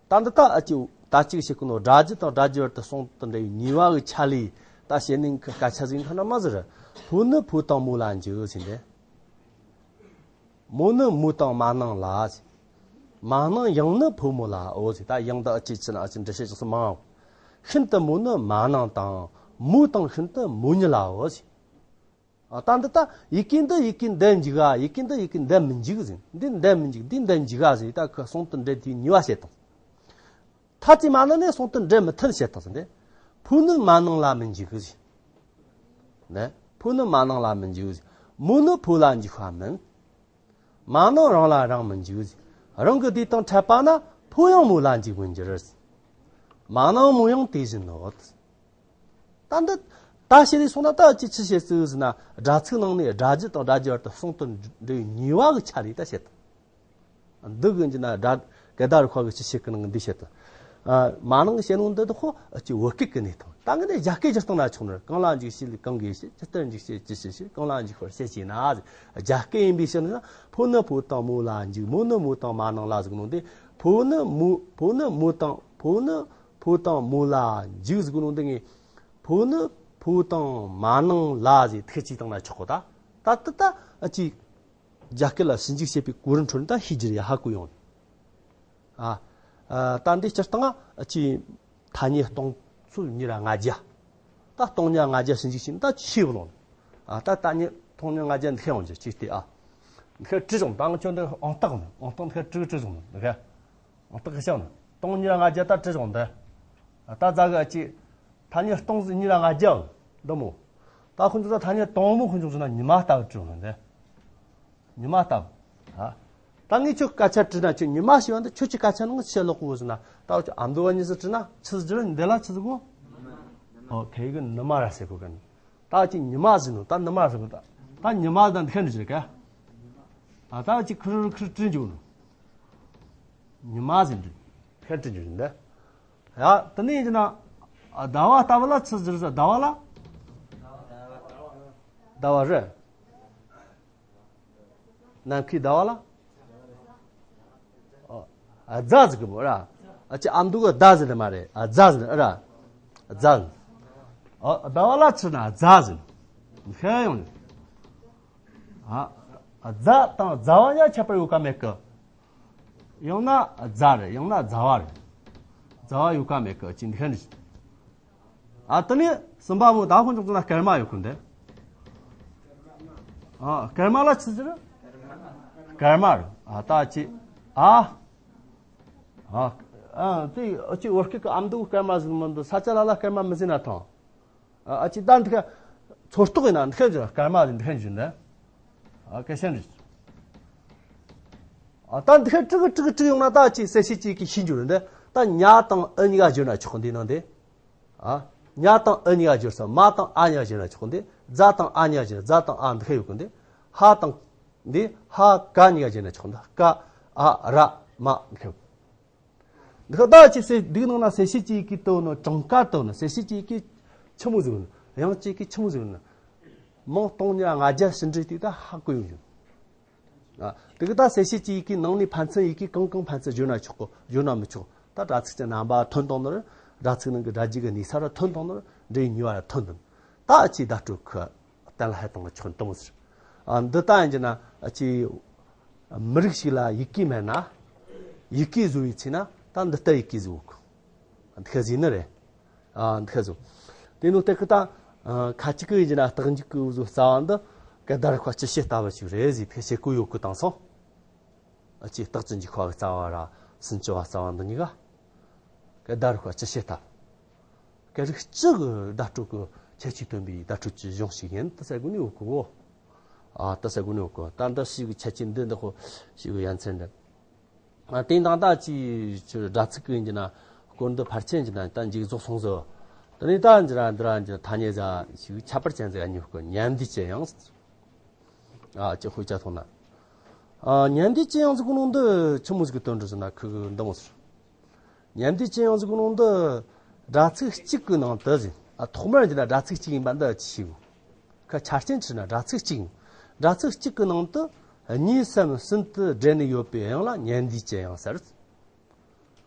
ད་འདི་ད་ཨ་ཅིག་ད་ཅིག་བྱེད་ཀྱི་ནོ་སྒྲ་རྒྱུད་དང་སྒྲ་རྒྱུད་བར་དུ་ཟུང་དུ་འབྲེལ་བའི་ནུས་པ་གི་ཆ་ལས་ད་བྱེད་ནི་སྐད་ཆ་ཟིག་ཁ་ན་མ་ཟེར། ཕོ་ནི་ཕོ་དང་མོ་ལ་འཇུག་ཟེར་འདི། མོ་ནི་མོ་དང་མ་ནིང་ལ་ཟེར། མ་ནིང་ཡང་ནི་ཕོ་མོ་ལའོ་ཟེར། ད་ཡང་ད་ཨ་ཅེ་ཅི་ན་ཨ་ཅེ་འདྲི་བྱེད་ཅོག་སུ་མང་། ཤིན་ཏུ་མོ་ནི་མ་ནིང་དང་མོ་དང་ཤིན་ཏུ་མོ་ཉིད་ལའོ་ཟེར། ཨ་ད་འདི་ད་ཡི་གེ་འདི་ཡི་གེ་འདི་འཇུག་ཨ། ཡི་གེ་འདི་ཡི་གེ་འདི་མི་འཇུག་ཟེར། འདི་འདི་མི་འཇུག་འདི་འདི་འཇུག་ཨ་ཟེར། ད་ཁོ་ཟུང་དུ་འབྲེལ་དེའི་ནུས་པ་བཤད་དང་། ཐ་ཚིག་མ་ནིང་ནས་ཟུང་དུ་འབྲེལ་མི་ཐུབ་བཤད་དང་ཟེར་ཏེ། ཕོ་ནི་མ་ནིང་ལ་མི་འཇུག་གི་ཟེར། ནས་ཕོ་ནི་མ་ནིང་ལ་མི་འཇུག་ཟེར། མོ་ནི་ཕོ་ལ་འཇུག་པ་མིན། མ་ནིང་རང་ལ་རང་མི་འཇུག་ཟེར། རང་གི་དུས་དང་འཕྲད་པ་ན་ཕོ་ཡང་མོ་ལ་འཇུག་མི་འགྱུར་ཟེར། མ་ནིང་མོ་ཡང་དེ་བཞིན་ནོ། ད་འདི་ད་བཤད་ལས་སོང་ན་ད་ཅི་ཆི་བཤད་ཚུལ་ཟེར་ན། སྒྲ་ཚིག་ནང་ནས་སྒྲ་རྒྱུད་དང་སྒྲ་རྒྱུད་བར་དུ་ཟུང་དུ་འབྲེལ་བའི་ནུས་པ་གི་ཆ་ལས་ད་བཤད་དང་། འདི་གི་འཇི་ན་སྒྲ་གེ་ད་རུ་ཁ་གི་ཅི་བཤད་གི་ནང་འདི་བཤད་དང་། ཨ། མ་ནིང་བཤད་ནོ་འདི་དག་ཁོ་ཅི་བོད་སྐད་གི་གནས་སྟངས། ད་ངས་ནས་རྒྱ་སྐད་སྒྱུར་སྟངས་ན་ཆོག་ནོ། གང་ལ་འཇུག་བྱེད་གང་གིས་བྱེད། ཇི་ལྟར་འཇུག་བྱེད་ཇི་ཞིག་ཕྱིར། གང་ལ་འཇུག་པར་བྱེད་ཅེ་ན། རྒྱ་སྐད་ཡིན་པའི་ཕྱིར་ན། ཕོ་ནི་ཕོ་དང་མོ་ལ་འཇུག་མོ་ནི་མོ་དང་མ་ནིང་ལ་ཟེར་ནོ་འདི། ཕོ་ནི་མོ་ཕོ་ནི་མོ་དང་ཕོ་ནི་ ཕོ་དང་མོ་ལ་འཇུག་ཟེར་གོ་ནོ་འདི་ངས་ཕོ་ནི་ཕོ་དང་མ་ནིང་ལ་ཟེར་ཐེ་ཅིག་བཏང་ན་ཆོག་གོ། ད་ད་ད་ད་ཨ་ཅི་རྒྱ་སྐད་ལ་ཞིབ་འཇུག་བྱེད་པའི་གོ་རིམ་ཁྲོད་ནས་ད་ཤེས་རྒྱུ་རེད། ཧ་གོ་ཡོང་། ཨ། ཨ། ད་འདི་སྤྱིར་བཏང་ཨ་ཅི་ཐ་སྙད་སྟོང་ཚོ་ཉིས་ར་ལྔ་བརྒྱ། ད་སྟོང་ཉིས་ར་ལྔ་བརྒྱ་ཞིབ་འཇུག་བྱས་ན་ད་ཤེས་བ་ལོང་། ཨ། ད་ཐ་སྙད་སྟོང་ཉིས་ར་ལྔ་བརྒྱ་འདི་ཁ་ཡོང་རྒྱུ་ཅིག་སྟེ། ཨ། འདི་ཁ་བྲིས་བྱུང་། ད་ང་ཁྱོད་འདི་ཨང་རྟགས་ནི་ཨང་རྟགས་འདི་ཁ་བྲིས་བྲིས་བྱུང་། འདི་ཁ་ཨང་རྟགས་ཁ་བྱང་ནི་སྟོང་ཉིས་ར་ལྔ་བརྒྱ་ད་བྲིས་བྱུང་འདི། ཨ། ད་རྫ་གི་ཨ་ཅི་ཐ་སྙད་སྟོང་ཉིས་ར་ལྔ་བརྒྱ་འདི་མོ། ད་ཁོ་ཚོ་ད་ཐ་སྙད་དང་པོ་ཁོ་ཚོ་ན་ཉི་མ་ལྟ་བུ་བྲིས་བྱུང་འདི། ཉི་མ་ལྟ་བུ། ཨ། ད་ངས་ཁྱོད་སྐད་ཆ་དྲིས་ན་ཁྱོད་ཉི་མ་ཞེས་པ་འདི་ཁྱོད་ཀྱི་སྐད་ཆ་ནང་ཆད་ལོག་གོ་ཟེར་ན། ད་ཁྱོད་ཨ་མདོ་བ་གཉིས་སུ་དྲིས་ན་ཆི་ཟིག་འདི་ལ་ཆི་ཟིག་གོ། ཨོ། ཁེ་གི་ནུ་མ་ར་ཟེར་གོ་གི། ད་ཅི་ཉི་མ་ཟེར་ནོ་ད་ནུ་མ་ཟེར་གོ། ད་ད་ཉི་མ་ད་འདི་ཁ་འདྲི་ཟེར་ག། ཨ། ད་ཅི་ཁུར་ཁུར་དྲིས་འཇུག་ནོ། ཉི་མ་ཟེར་འདི་ཁ་དྲིས་འཇུག་འདི། ཡ། དེ་ནས་ཡིན་ན་ཟླ་བ་ལྟ་བུ་ལ་ཆི་ཟེར་ཟེར། ཟླ་བ་ལ། ཟླ་བ་རེད། ནམ་མཁའི་ཟླ་བ་ལ། ཨ། རྫ་ཟེར་གི་མོ་ར། ཨ་ཅི་ཨ་མདོ་གི་ཟླ་ཟེར་ནི་མ་རེད། ཨ། རྫ་ཟེར་ནི་ར། རྫ་ཟེར་ནི། ཨ། ཟླ་བ་ལ་ཆི་ན་རྫ་ཟེར་ནི། ཤེས་ཡོང་ནི། ཨ། རྫ་དང་རྫ་བ་ཡང་ཁྱད་པར་ཡོད་ཀ་མེད་གི། ཡང་ན་རྫ་རེད། ཡང་ན་རྫ་བ་རེད། རྫ་བ་ཡོད་ཀ་མེད་གི། ཅི་འདི་ཁ་འདྲི། ཨ། དེ་ནས་གསུམ་པ་མོ་ད་ཁོ་ཚོ་ན་སྐར་མ་ཡོད་གི་འདི། ཨ། སྐར་མ་ལ་ཆི་ཟེར། སྐར་མ་རེད། ཨ། ད་ཅི། ཨ། ཨ། ཨ། དེ་ཨ་ཅི་བོད་སྐད་གི་ཨ་མདོ་སྐར་མ་ཟེར་མི་འདུག། ས་ཆ་ལ་ལ་སྐར་མ་མི་ཟེར་ན་ཐང་། ཨ། ཨ་ཅི་ད་འདི་ཁ་ཚོད་རྟགས་ཡིན་ན་འདི་ཁ་འཇུ་སྐར་མ་ཟེར་འདི་ཁ་འཇུ་འདི། ཨ། སྐད་ཤན་རེད། ཨ། ད་འདི་ཁ་དྲུག་གི་དྲུག་གི་དྲུག་ཡོང་ན་ད་ཅི་གསལ་བྱེད་ཅིག་གི་ཤེས་འཇུག་རེད་འདི། ད་ཉ་དང་ཨི་གཉིས་ཀ་བསྒྱུར་ན་ཆོག་འདི་ནང་འདི། ཨ། ཉ་དང་ཨི་གཉིས་ཀ་བསྒྱུར་ས། མ་དང་ཨ་གཉིས་ཀ་བསྒྱུར་ན་ཆོག་འདི། རྫ་དང་ཨ་གཉིས་ཀ་བསྒྱུར། རྫ་དང་ཨ་འདི་ཁ་ཡོད་གི་འདི། ཧ་དང་འདི་ཧ་ག་གཉིས་ཀ་བསྒྱུར་ན་ཆོག་འདི། ཀ་ཨ་ར་མ་འདི་ཁ་ཡོད། འདི་ཁ་ད་ཅི་སེ་འདི་ནང་ན་གསལ་བྱེད་ཅིག་གི་དོན་ནི་གྲངས་ཀ་དོན་ནི། གསལ་བྱེད་ཅིག་གི་ཆི་མོ་ཟིག་ནི། དབྱངས་ཅིག་གི་ཆི་མོ་ཟིག་ནི། མིང་སྟོང་ཉིས་ར་ལྔ་བརྒྱ་ཕྱིན་དྲིས་དེ་ད་ཧ་གོ་ཡོང་ཡོད། ཨ། དེ་གི་ད་གསལ་བྱེད་ཅིག་གི་ནང་ནས་ཕན་ཚུན་ཡི་གེ་གང་གང་ཕན་ཚུན་བསྒྱུར་ན་ཆོག་གོ། བསྒྱུར་ན་མི་ཆོག། ད་སྒྲ་ཚིག་གི་རྣམ་པ་ཐོན་བཏང་ནོ་ར། སྒྲ་ཚིག་ནང་གི་སྒྲ་རྒྱུད་ཀྱི་གནས་ས་ར་ཐོན་བཏང་ནོ་ར། འབྲེལ་ཡོད་ནུས་པ་ར་ཐོན་བཏང་། ད་ཅི་བརྡ་སྤྲོད་ཁུ་གཏན་ལ་ཕབ་བཏང་གི་ཆོག་འདི་མོ་ཟེར། ཨ། འདི་ལྟ་ཡིན་གྱི་ན་ཨ་ཅི་མི་རིགས་ཤིག་ལ་ཡི་གེ་མེད་ན། ཡི་གེ་བཟོ་བའི་ཚེ་ན་ད་འདི་ལྟར་ཡི་གེ་བཟོ་གོ། འདི་ཁ་ཟིག་ནི་རེད། ཨ། འདི་ཁ་བཟོ། དེ་ནོ་དེ་ཁི་ད་ཁ་ཅིག་གི་ཡིན་གྱི་ན་རྟགས་འཇུག་གི་བཟོ་རྩ་བ་འདི་ག་ད་ར་ཁ་ཅི་ཤེས་ལྟ་བུ་ཞིག་རེད་ཟིག་ཐེ་ཤེས་གོ་ཡོད་གི་དང་སོང་། ཨ་ཅི་རྟགས་ཅན་གྱི་ཁ་བ་རྩ་བ་ར་སུན་ཅི་བ་རྩ་བ་འདི་གཉིས་ཀ་ག་ད་རུ་ཁ་ཅི་ཤེས་ཐབས། ག་རིགས་གཅིག་གི་བརྡ་སྤྲོད་ཀྱི་ཁྱད་ཆོས་སྟོན་པའི་བརྡ་སྤྲོད་ཀྱི་གཞུང་ཞིག་ཡིན་ད་ཟེར་དགོས་ནི་ཡོད་གི་གོ། ཨ། ད་ཟེར་དགོས་ནི་ཡོད་གི། ད་འདི་ཞིག་གི་ཁྱད་ཆོས་འདི་འདི་ཁོ་ཞིག་གི་ཡ་མཚན་འདི། ཨ། དེ་དང་ད་ཅི་ཆུ་སྒྲ་ཚིག་གི་ཡིན་གྱི་ན་སྐོར་འདི་ཕལ་ཆེར་གྱི་ན་ད་མཇུག་རྫོགས་སོང་ཟོ། དེ་ནས་ད་འདི་ར་འདི་ར་འདི་ཐ་སྙད་ཟ་ཞིག་ཁྱད་པར་ཅན་ཟ་གཉིས་གི་མཉམ་འདུས་ཀྱི་དབྱངས། ཨ། ཅི་ཧུ་ཅ་ཐོང་ན། ཨ། མཉམ་འདུས་ཀྱི་དབྱངས་ཟིག་གི་ནང་འདི་ཆི་མོ་ཟིག་གི་དོན་འགྲོ་ཟེར་ན་ཁུ་གི་འདི་མོ་ཟེར། མཉམ་འདུས་ཀྱི་དབྱངས་ཟིག་གི་ནང་འདི་སྒྲ་ཚིག་གཅིག་གི་ནང་དུ་ཟེར། ཨ། ཐོག་མར་འདི་ན་སྒྲ་ཚིག་གཅིག་ཡིན་པ་འདི་ཅི་ཞིག་གོ། ཁ་ཆ་རྐྱེན་ཆི་ན་སྒྲ་ཚིག་གཅིག་ཡིན། སྒྲ་ཚིག་གཅིག་གི་ནང་དུ་གཉིས་སམ་གསུམ་དུ་སྦྲེལ་ནས་ཡོད་པའི་དབྱངས་ལ་མཉམ་འདུས་ཀྱི་དབྱངས་ཟེར།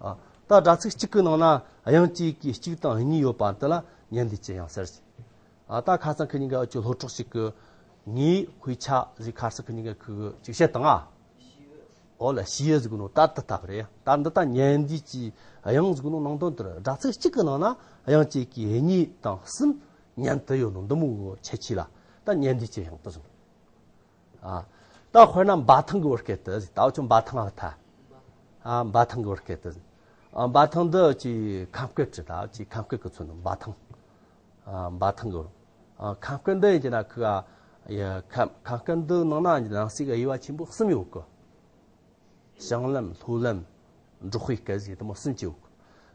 ཨ། ད་སྒྲ་ཚིག་གཅིག་གི་ནང་ན་དབྱངས་གཅིག་གི་གཅིག་དང་གཉིས་ཡོད་པ་འདི་ལ་མཉམ་འདུས་ཀྱི་དབྱངས་ཟེར། ཨ། ད་ཁ་སང་ཁི་གཉིས་ཀ་ཅིག་སློབ་གྲོགས་ཤིག་གི་ངའི་དཔེ་ཆ་ཟིག་ཁ་སང་ཁི་གཉིས་ཀ་ཁུ་གི་ཅིག་བཤད་དང་ཨ། ཨོ་ལ་ཞི་ཡི་ཟིག་ནོ་ད་དུ་ཐབ་རེད། ད་འདི་ད་ཉན་འདི་ཀྱི་དབྱངས་ཟིག་ནོ་ནང་དོན་དེར་སྒྲ་ཚིག་གཅིག་གི་ནང་ན་དབྱངས་གཅིག་གི་གཉིས་དང་གསུམ་ཉན་དུ་ཡོད་ནོ་འདི་མོ་གི་ཁྱད་ཆོས་ལ་ད་ཉན་འདི་ཀྱི་དབྱངས་དུ་བཟུང་། ཨ། ད་དཔེར་ན་འབའ་ཐང་གི་བར་སྐད་དུ་ཟིག་ད་འུ་ཆོ་འབའ་ཐང་ཨ་ཐ། ཨ། འབའ་ཐང་གི་བར་སྐད་དུ་ཟིག་ཨ། འབའ་ཐང་འདི་ཀྱི་ཁམས་སྐད་ཀྱི་ད་ཀྱི་ཁམས་སྐད་ཀྱི་ཚུལ་ནི་འབའ་ཐང་། ཨ། འབའ་ཐང་གི། ཨ། ཁམས་སྐད་འདི་ཡིན་གྱི་ན་ཁི་ག་ཡ་ཁམས་ཁམས་སྐད་འདི་ནང་ན་ཡིན་གྱི་ན་ནང་གསེས་ཀྱི་དབྱེ་བ་ཆེན་པོ་གསུམ་ཡོད་གི། བྱང་ལམ་ལྷོ་ལམ་འབྲོག་པའི་སྐད་ཟེར་དེ་མོ་གསུམ་ཅིག་ཡོད་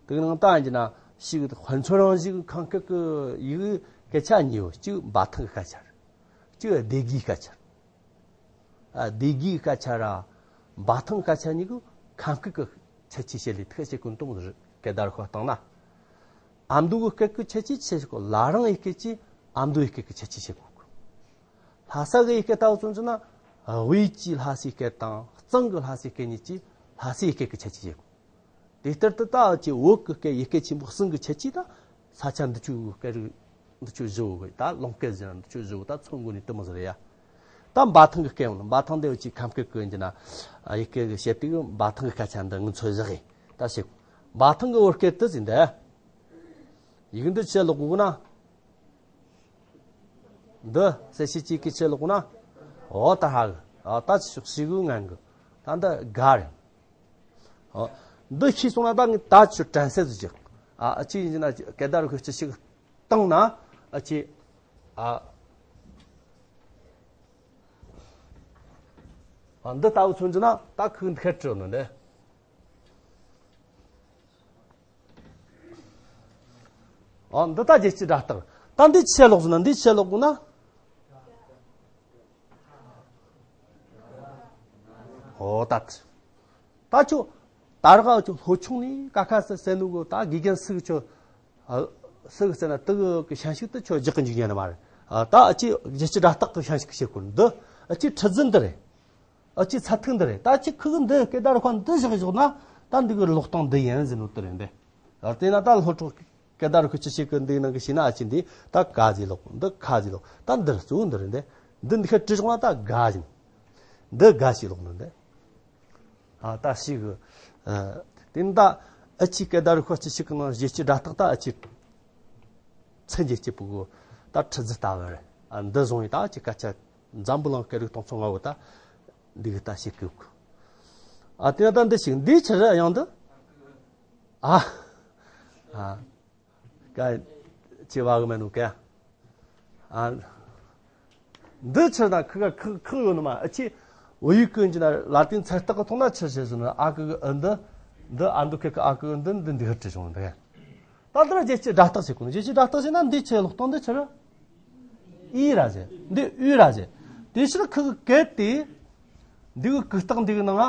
གི། དེ་གི་ནང་ད་ཡིན་གྱི་ན་ཞིག་དཔེ་མཚོན་རང་བཞིན་གྱི་ཁམས་སྐད་ཀྱི་ཡི་གེ་སྐད་ཆ་གཉིས་ཡོད། གཅིག་འབའ་ཐང་གི་སྐད་ཆ་རེད། གཅིག་སྡེ་དགེའི་སྐད་ཆ་རེད། ཨ། སྡེ་དགེའི་སྐད་ཆ་ར་འབའ་ཐང་སྐད་ཆ་གཉིས་ཀྱི་ཁམས་སྐད་ཀྱི་ཁྱད་ཆོས་བཤད་ལས་ཐུག་བཤད་ཀུན་གཏོང་རེད། སྐད་བརྡ་རུ་ཤོག་བཏང་ན། ཨ་མདོ་གི་སྐད་ཀྱི་ཁྱད་ཆོས་ཆེ་ཞིག་གོ། ལ་རང་ཡི་སྐད་ཀྱིས་ཨ་མདོ་ཡི་སྐད་ཀྱི་ཁྱད་ཆོས་བཤད་གོ། ལྷ་ས་གི་ཡི་སྐད་ལྟ་བུ་ཚོ་ཚོ་ན་དབུས་ཀྱི་ལྷ་སའི་སྐད་དང་གཙང་གི་ལྷ་སའི་སྐད་གཉིས་ཀྱིས་ལྷ་སའི་ཡི་སྐད་ཀྱི་ཁྱད་ཆོས་བཤད་གོ། དེ་ལྟར་དུ་ད་ཨ་ཅེ་བོད་ཀྱི་སྐད་ཡུལ་སྐད་ཆེན་པོ་གསུམ་གྱི་ཁྱད་ཆོས་ད་ས་ཆ་འདི་ཆོ་གི་སྐད་རིགས་འདི་ཆོ་བཞི་བོ་གི་ད་ལུང་སྐད་ཟེར་ན་འདི་ཆོ་བཞི་བོ་ད་མཚོན་དགོས་ནི་དེ་མོ་ཟིག་རེད་ཡ། ད་འབའ་ཐང་གི་སྐད་ཡོང་ན། འབའ་ཐང་འདི་ཨ་ཅེ་ཁམས་སྐད་གི་ཡིན་གྱི་ན། ཨ་ཡུལ་སྐད་གི་བཤད་དུས་འབའ་ཐང་གི་སྐད་ཆ་འདི་ངུ་ཚོད་བཞག་གི་ད་བཤད། འབའ་ཐང་གི་བོད་སྐད་དེ་ཟིན་ཏེ། ཡིག་འདི་ཆེ་ལོག་དགོས་ན། འདི་གསལ་བྱེད་གཅིག་གི་ཆེ་ལོག་དགོས་ན། འོ་ད་ཧ་གི། ཨ་ད་ཕྱོགས་ཤིག་གི་ངན་གི། ད་འདི་ག་རེད། ཨོ། འདི་ཤེས་སོང་ན་ད་ངས་ད་ཆུ་དྲན་གསལ་ཟིག་ཅིག་ཨ་ཨ་ཅེ་ཡིན་ན་སྐད་བརྡ་རུ་ཁུ་ཅི་ཞིག་བཏང་ན་ཨ་ཅེ། ཨ་ཨ་འདི་ལྟ་བུ་མཚོན་རྒྱུ་ན་ད་ཁུ་འདི་ཁ་བྲིས་ནི་འདི། ཨ་འདི་ད་རྒྱལ་སྤྱིའི་སྒྲ་རྟགས། ད་འདི་ཆེ་ལོག་ཟིན་ན་འདི་ཆེ་ལོག་དགོས་ན། ཨོ་ད། ད་ཆོ། ད་རག་ཆོ་ལྷོ་ཕྱོགས་ནས་ཀ་ཁ་སི་སེ་ནུ་གོ་ད་དགེ་རྒན་སུ་གི་ཆོ། ཨ་སུ་གི་སེ་ན་དུ་གི་གི་ཤན་ཤུགས་དུ་ཆོ་རྒྱག་གི་འཇུག་ཉན་ནི་མ་རེད། ཨ་ད་ཨ་ཅེ་རྒྱལ་སྤྱིའི་སྒྲ་རྟགས་གི་ཤན་ཤུགས་བྱེད་དགོས་འདི། ཨ་ཅེ་ཁྲི་རྫུན་འདི་རེད། ཨ་ཅེ་ཚད་ཐིག་འདི་རེད། ད་ཨ་ཅེ་ཁུ་གི་འདི་སྐད་བརྡ་རུ་ཁ་འདི་བཞག་བཞག་ན་ད་འདི་གི་ཀློག་སྟངས་འདི་ཡིན་ཟེར་ནོ་དེ་རེད་འདི། ཨ་དེ་ན་ད་ལྷོ་ཕྱོགས་སྐད་བརྡ་རུ་ཁུ་ཅི་ཞིག་གི་འདི་ནང་གི་ཤེས་ན་ཨ་ཅེ་འདི་ད་ག་ཟེར་ལོག་འདི་ཁ་ཟེར་ལོག་ད་འདི་གཙོ་བོ་འདི་རེད་འདི། འདི་འདི་ཁ་བྲིས་བྱུང་ན་ད་ག་ཡིན། འདི་ག་ཞིག་ལོག་ནི་འདི། ཨ་ད་ཞིག་གི། ཨ་དེ་ནི་ད་ཨ་ཅེ་སྐད་བརྡ་རུ་ཁུ་ཅི་ཞིག་གི་ནང་རྒྱལ་སྤྱིའི་སྒྲ་རྟགས་ད་ཨ་ཅེ་ཚན་རྒྱལ་སྤྱི་པུ་གོ་ད་ཁྲི་རྫུན་ལྟ་བུ་རེད། ཨ་འདི་བཟུང་ཡི་ད་ཨ་ཅེ་སྐད་ཆ་འཛམ་བུ་གླིང་སྐད་རིགས་སྟོང་ཚོ་ལྔ་བོ་ད་འདི་གི་ད་ཞིག་གི་གོ་ཨ་དེ་ན་ད་འདི་ཞིག་འདི་ཆི་རེད་ཡང་འདི། ཨ། ཨ། ཀ་ཅི་བ་གི་མེད་ནོ་ཀ་ཨ། འདི་ཆི་ན་ཁི་ཁ་ཁི་ཁི་ཡོད་ནི་མ་ཨ་ཅེ། བོད་ཡིག་ཀུན་གྱི་ན་ལ་ཏིན་ཚད་རྟགས་གི་ཐོག་ན་ཆི་ཆི་ཟེར་ན་ཨ་ཀི་གི་ཨི་འདི། འདི་ཨ་འདུ་ཁེ་ཁི་ཨ་ཀི་གི་འདི་འདི་འདི་ཧི་ཁྲི་བྱུང་འདི། ད་ལྟར་རྒྱལ་སྤྱིའི་སྒྲ་རྟགས་བྱེད་དགོས་ནི། རྒྱལ་སྤྱིའི་སྒྲ་རྟགས་བྱེད་ན་འདི་ཆི་ལོག་སྟངས་འདི་ཆི་རེད། ཨི་ར་ཟེར། འདི་ཨུ་ར་ཟེར། དེ་ཕྱིར་ཁི་གི་སྐད་དེ། འདི་གི་གུ་རྟགས་འདི་གི་ནང་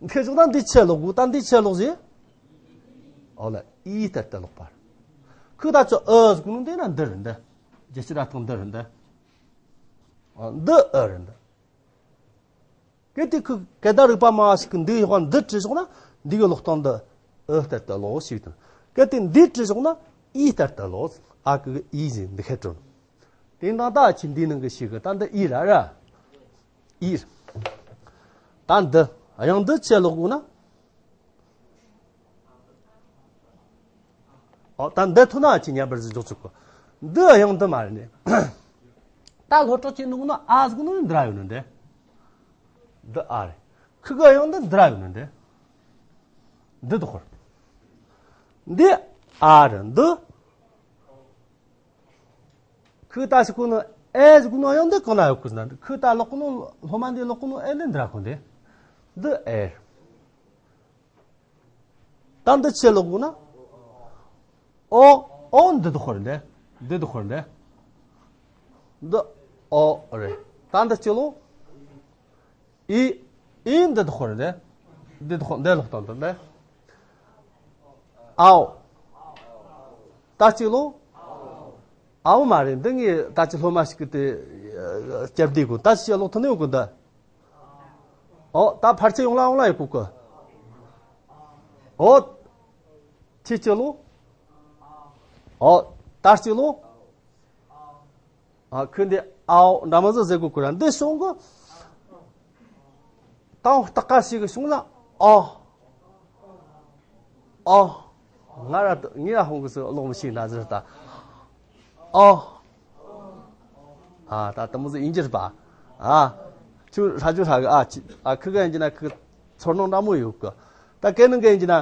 ང་། འདི་ཞོག་ན་འདི་ཆེ་ལོག་གོ་ད་འདི་ཆེ་ལོག་ཟེ། ཨོ་ལ་ཨི་ལྟར་དུ་ལོག་པར། ཁུ་ད་ཆོ་ཨ་ཟེར་གོ་ནོ་འདི་ན་འདི་རེད་འདི། རྒྱལ་སྤྱིའི་སྒྲ་རྟགས་འདི་རེད་འདི། ཨ་འདི་ཨ་རེད་འདི། གལ་ཏེ་ཁུ་སྐད་བརྡ་རིག་པ་མ་ཞིག་གི་འདི་ཡོག་འདི་བྲིས་ཞོག་ན་འདི་གི་ལོག་སྟངས་འདི་ཨ་ལྟར་དུ་ལོག་ཞིག་དང་། གལ་ཏེ་འདི་བྲིས་ཞོག་ན་ཨི་ལྟར་དུ་ལོག་ཨ་ཀི་གི་ཨི་ཟེར་འདི་ཁ་བྲིས། དེ་ན་ད་ཨ་ཅེ་འདི་ནང་གི་ཞིག་གི་ད་འདི་ཨི་ར་ར། ཨི། ད་འདི་དབྱངས་འདི་ཆེ་ལོག་དགོས་ན། ཨོ་ད་འདི་ཐོན་ན་ཨ་ཅེ་ཉམས་པར་ཟིག་འཇོག་ཚུགས་གོ་འདི་དབྱངས་འདི་མ་རེད་ནི། ད་ལྷོ་ཕྱོགས་ཀྱི་ནང་ན་ཨ་ཟིག་ནོ་འདི་ར་ཡོད་ནི་འདི། འདི་ཨ་རེད། ཁི་གི་དབྱངས་འདི་འདི་ར་ཡོད་ནི་འདི། འདི་དུ་ཁོར། འདི་ཨ་རེད་འདི། ཁུ་ད་ཞིག་གོ་ནོ་ཨེ་ཟིག་གོ་ནོ་ཡང་འདི་གང་ན་ཡོད་གོ་ཟེར་ན་ཁུ་ད་ལོག་གོ་ནོ་སློབ་མ་འདི་ལོག་གོ་ནོ་ཨེ་ནི་འདི་ར་གོ་འདི། འདི་ཨེ། ད་འདི་ཆེ་ལོག་གོ་ན། ཨོ། ཨོ་འདི་དུ་ཁོར་འདི། འདི་དུ་ཁོར་འདི། འདི་ཨོ་རེད། ད་འདི་ཆེ་ལོག་ཨི། ཨི་འདི་དུ་ཁོར་འདི། འདི་དུ་ཁོར་འདི་ལོག་སྟངས་འདི་འདི། ཨའོ། ད་གཅིག་ལོ། ཨའོ་མ་རེད། འདི་ངས་ད་ཅི་སློབ་མ་ཞིག་གི་དེ་སྐྱབས་བདེ་དགོས། ད་ཅི་ལོ་ཐོན་ནས་ཡོང་གི་འདི། ཨོ་ད་ཕར་ཆེ་ཡོང་ལ་ཡོང་ལ་ཡོད་གོ་གི། ཨོ། ཆེ་ཆེ་ལོ། ཨོ། ད་གཅིག་ལོ། ཨ་ཁུ་འདི་ཨའོ་འདྲ་མ་ཟིག་ཟེར་གོ་ཁུ་ར་འདི་བྱུང་གི། ཏང་སྟག་ཀ་ཞིག་གི་བྱུང་ན་ཨོ། ཨོ། ང་ར་ངའི་ཨ་ཧོང་གི་སུ་ཀློག་མི་ཤེས་ན་ཟེར་ད། ཨོ། ཨ་ད་དེ་མོ་ཟིག་ཡིན་གྱི་རེད་པ། ཨ། ཁྱོད་ཧྲ་རྒྱུ་ཧྲ་གི་ཨ་ཅི་ཨ་ཁུ་ག་ཡིན་གྱི་ན་ཁུ་ཚོར་སྣང་འདྲ་མོ་ཡོད་གི། ད་གལ་ནང་ག་ཡིན་གྱི་ན།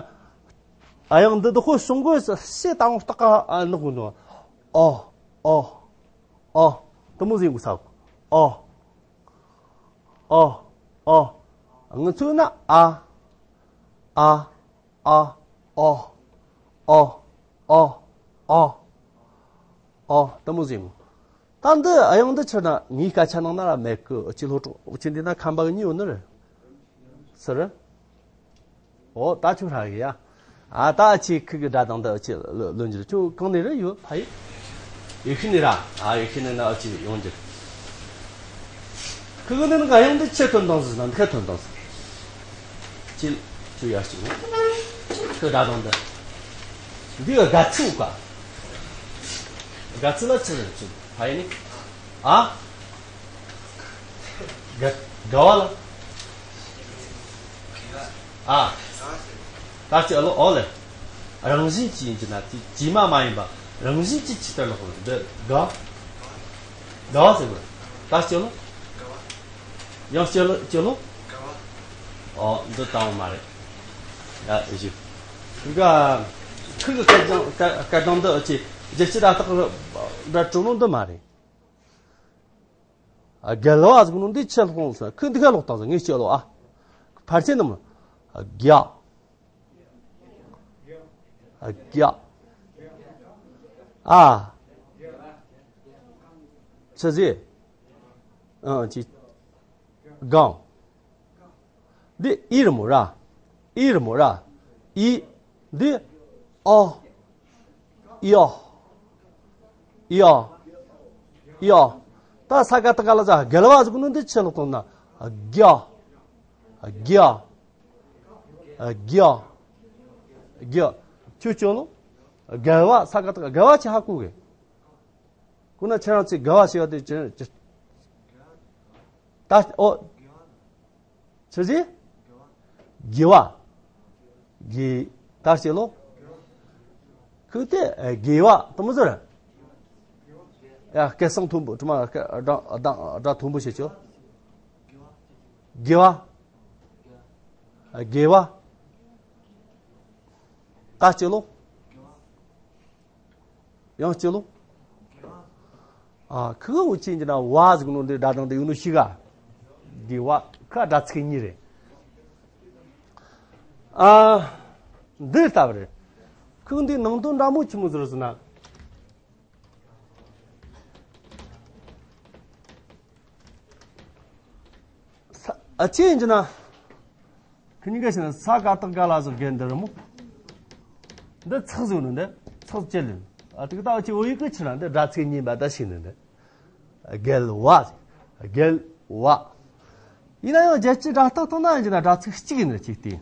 ཨ་ཡང་འདི་དུ་ཁོ་བྱུང་གི་སུ་ཞེ་ཏང་སྟག་ཀ་ཨ་ནག་གི་ནོ། ཨོ། ཨོ། ཨོ། དེ་མོ་ཟིག་ཡིན་གི་ས་གི། ཨོ། ཨོ། ཨོ། ང་ཚོས་ན་ཨ། ཨ། ཨ། ཨོ། ཨོ། ཨོ། ཨོ། ཨོ། དེ་མོ་ཟིག་ད་འདི་ཨ་ཡང་འདི་ཆི་ན་ངའི་སྐད་ཆ་ནང་ན་ར་མེད་གི། ཨ་ཅེ་ལྷོ་ཕྱོགས་ཨ་ཅེ་འདི་ན་ཁམས་པ་གི་གཉིས་ཡོད་ནི་རེད། སུ་རེད། ཨོ་ད་ཁྱོད་ཧྲ་གི་ཡ། ཨ་ད་ཨ་ཅེ་ཁུ་གི་སྒྲ་དང་འདི་ཨ་ཅེ་ལོན་གྱི་རེད། ཁྱོད་གང་ནས་རེད་ཡོད་ཕ་ཡི། ཡེ་ཤུ་ནས་ར། ཨ་ཡེ་ཤུ་ནས་ན་ཨ་ཅེ་ཡོང་གྱི་རེད། ཁུ་གི་ནས་ན་ག་ཡང་འདི་ཆེ་ཐོན་དང་ཟིག་ན་འདི་ཁ་ཐོན་དང་ཟིག་ཅིལ་ཅུ་ཡ་ཅིག་ནི་ཁོ་སྒྲ་གདངས་འདི། འདི་ག་དགའ་ཚིག་ག་དགའ་ཚིག་ལ་ཅི་རེད་ཅིག་ཕ་ཡི་ནི། ཨ། དགའ་དགའ་བ་ལ། ཨ། ད་ཅི་ཨ་ལོ་ཨོ་ལེ། རང་བཞིན་གྱིས་ཡིན་གྱི་ན་དེ་ཇི་མ་མ་ཡིན་པ་རང་བཞིན་གྱིས་ཇི་ལྟར་ལོག་པ་འདི་དགའ། དགའ་བ་ཟེར་དགོས། ད་ཅི་ཨ་ལོ། ཡང་སྐྱོ་ལོ་སྐྱོ་ལོ། ཨོ་འདི་ལྟ་བུ་མ་རེད། ཡ་ཨེ་ཞུ། ཁོ་ག་ཁོ་གི་སྐད་གདངས་སྐད་སྐད་གདངས་འདི་ཨ་ཅེ་རྒྱལ་སྤྱི་ར་སྟག་ར་གྲུ་ལོ་འདི་མ་རེད། རྒྱལ་བ་ཟེར་གོ་ནོ་འདི་ཆེ་ལོག་སོང་ཁོ་འདི་ཁ་ལོག་བཏང་སོང་ངས་སྐྱོ་ལོ་ཨ། ཕལ་ཆེར་ནི་མ་རྒྱ། རྒྱ། ཨ། ཆི་ཟིག་ཨང་ཅི། གང་། འདི་ཨི་རི་མོ་ར། ཨི་རི་མོ་ར། ཨི། འདི། ཨོ། ཨི་ཨོ། ཨི་ཨོ། ཨི་ཨོ། ད་ས་ག་ཏ་ག་ལ་ཟ་རྒལ་བ་ཟེར་གོ་ནོ་འདི་ཆི་ལོག་བཏང་ན། རྒྱ། རྒྱ། རྒྱ། རྒྱ། ཁྱོད་ཅོ་ལོ། རྒལ་བ་ས་ག་ཏ་ག་རྒལ་བ་ཆི་ཧ་གོ་གི། ཁོ་ན་ཁྱེད་རང་ཚོས་དགའ་བ་ཞེས་པ་དེ་ཅི་ཅི། ད་ཨོ། ཆི་ཟིག་དགེ་བ། དགེ། ད་ཞེས་ལོ། ཁོས་དེ་དགེ་བ་དུ་མི་ཟེར། ཡ་སྐད་གསང་མཐོན་པོ་དྲི་མ་སྒྲ་སྒྲ་མཐོན་པོ་བྱེད་ཆོག་དགེ་བ། དགེ་བ། ད་ཞེས་ལོ། ཡང་གཅིག་ལོ། ཨ་ཁུ་འུ་ཅན་གྱི་ན་བ་ཟིག་ནོ་འདི་སྒྲ་གདངས་འདི་ཡོད་ནོ་ཞིག་ག་དགེ་བ་ཁ་སྒྲ་ཚིག་གཉིས་རེད། ཨ་འདི་ལྟ་བུ་རེད། ཁུ་འདི་ནང་དོན་འདྲ་མོ་ཆི་མོ་ཟེར་ཟེར་ན། ཨ་ཅེ་ཡིན་གྱི་ན། ཁི་གཉིས་ཀ་ཞིག་ན་ས་ག་བཏགས་ག་ལ་ཟེར་རྒན་འདི་རེད་མོ། འདི་ཚེག་ཟེར་ནོ་འདི་ཚེག་ཅེ་ལེན། ཨ་དེ་ག་ད་ཨ་ཅེ་འོ་ཡིག་གི་ཕྱིར་ན་འདི་སྒྲ་ཚིག་གཉིས་པ་ད་ཞིག་ནི་འདི། རྒལ་བ། རྒལ་བ། ཡིན་ན་ཡང་རྒྱལ་སྤྱི་སྒྲ་རྟགས་བཏང་ན་ཡིན་གྱི་ན་སྒྲ་ཚིག་གཅིག་ཡིན་ན་གཅིག་སྟེ།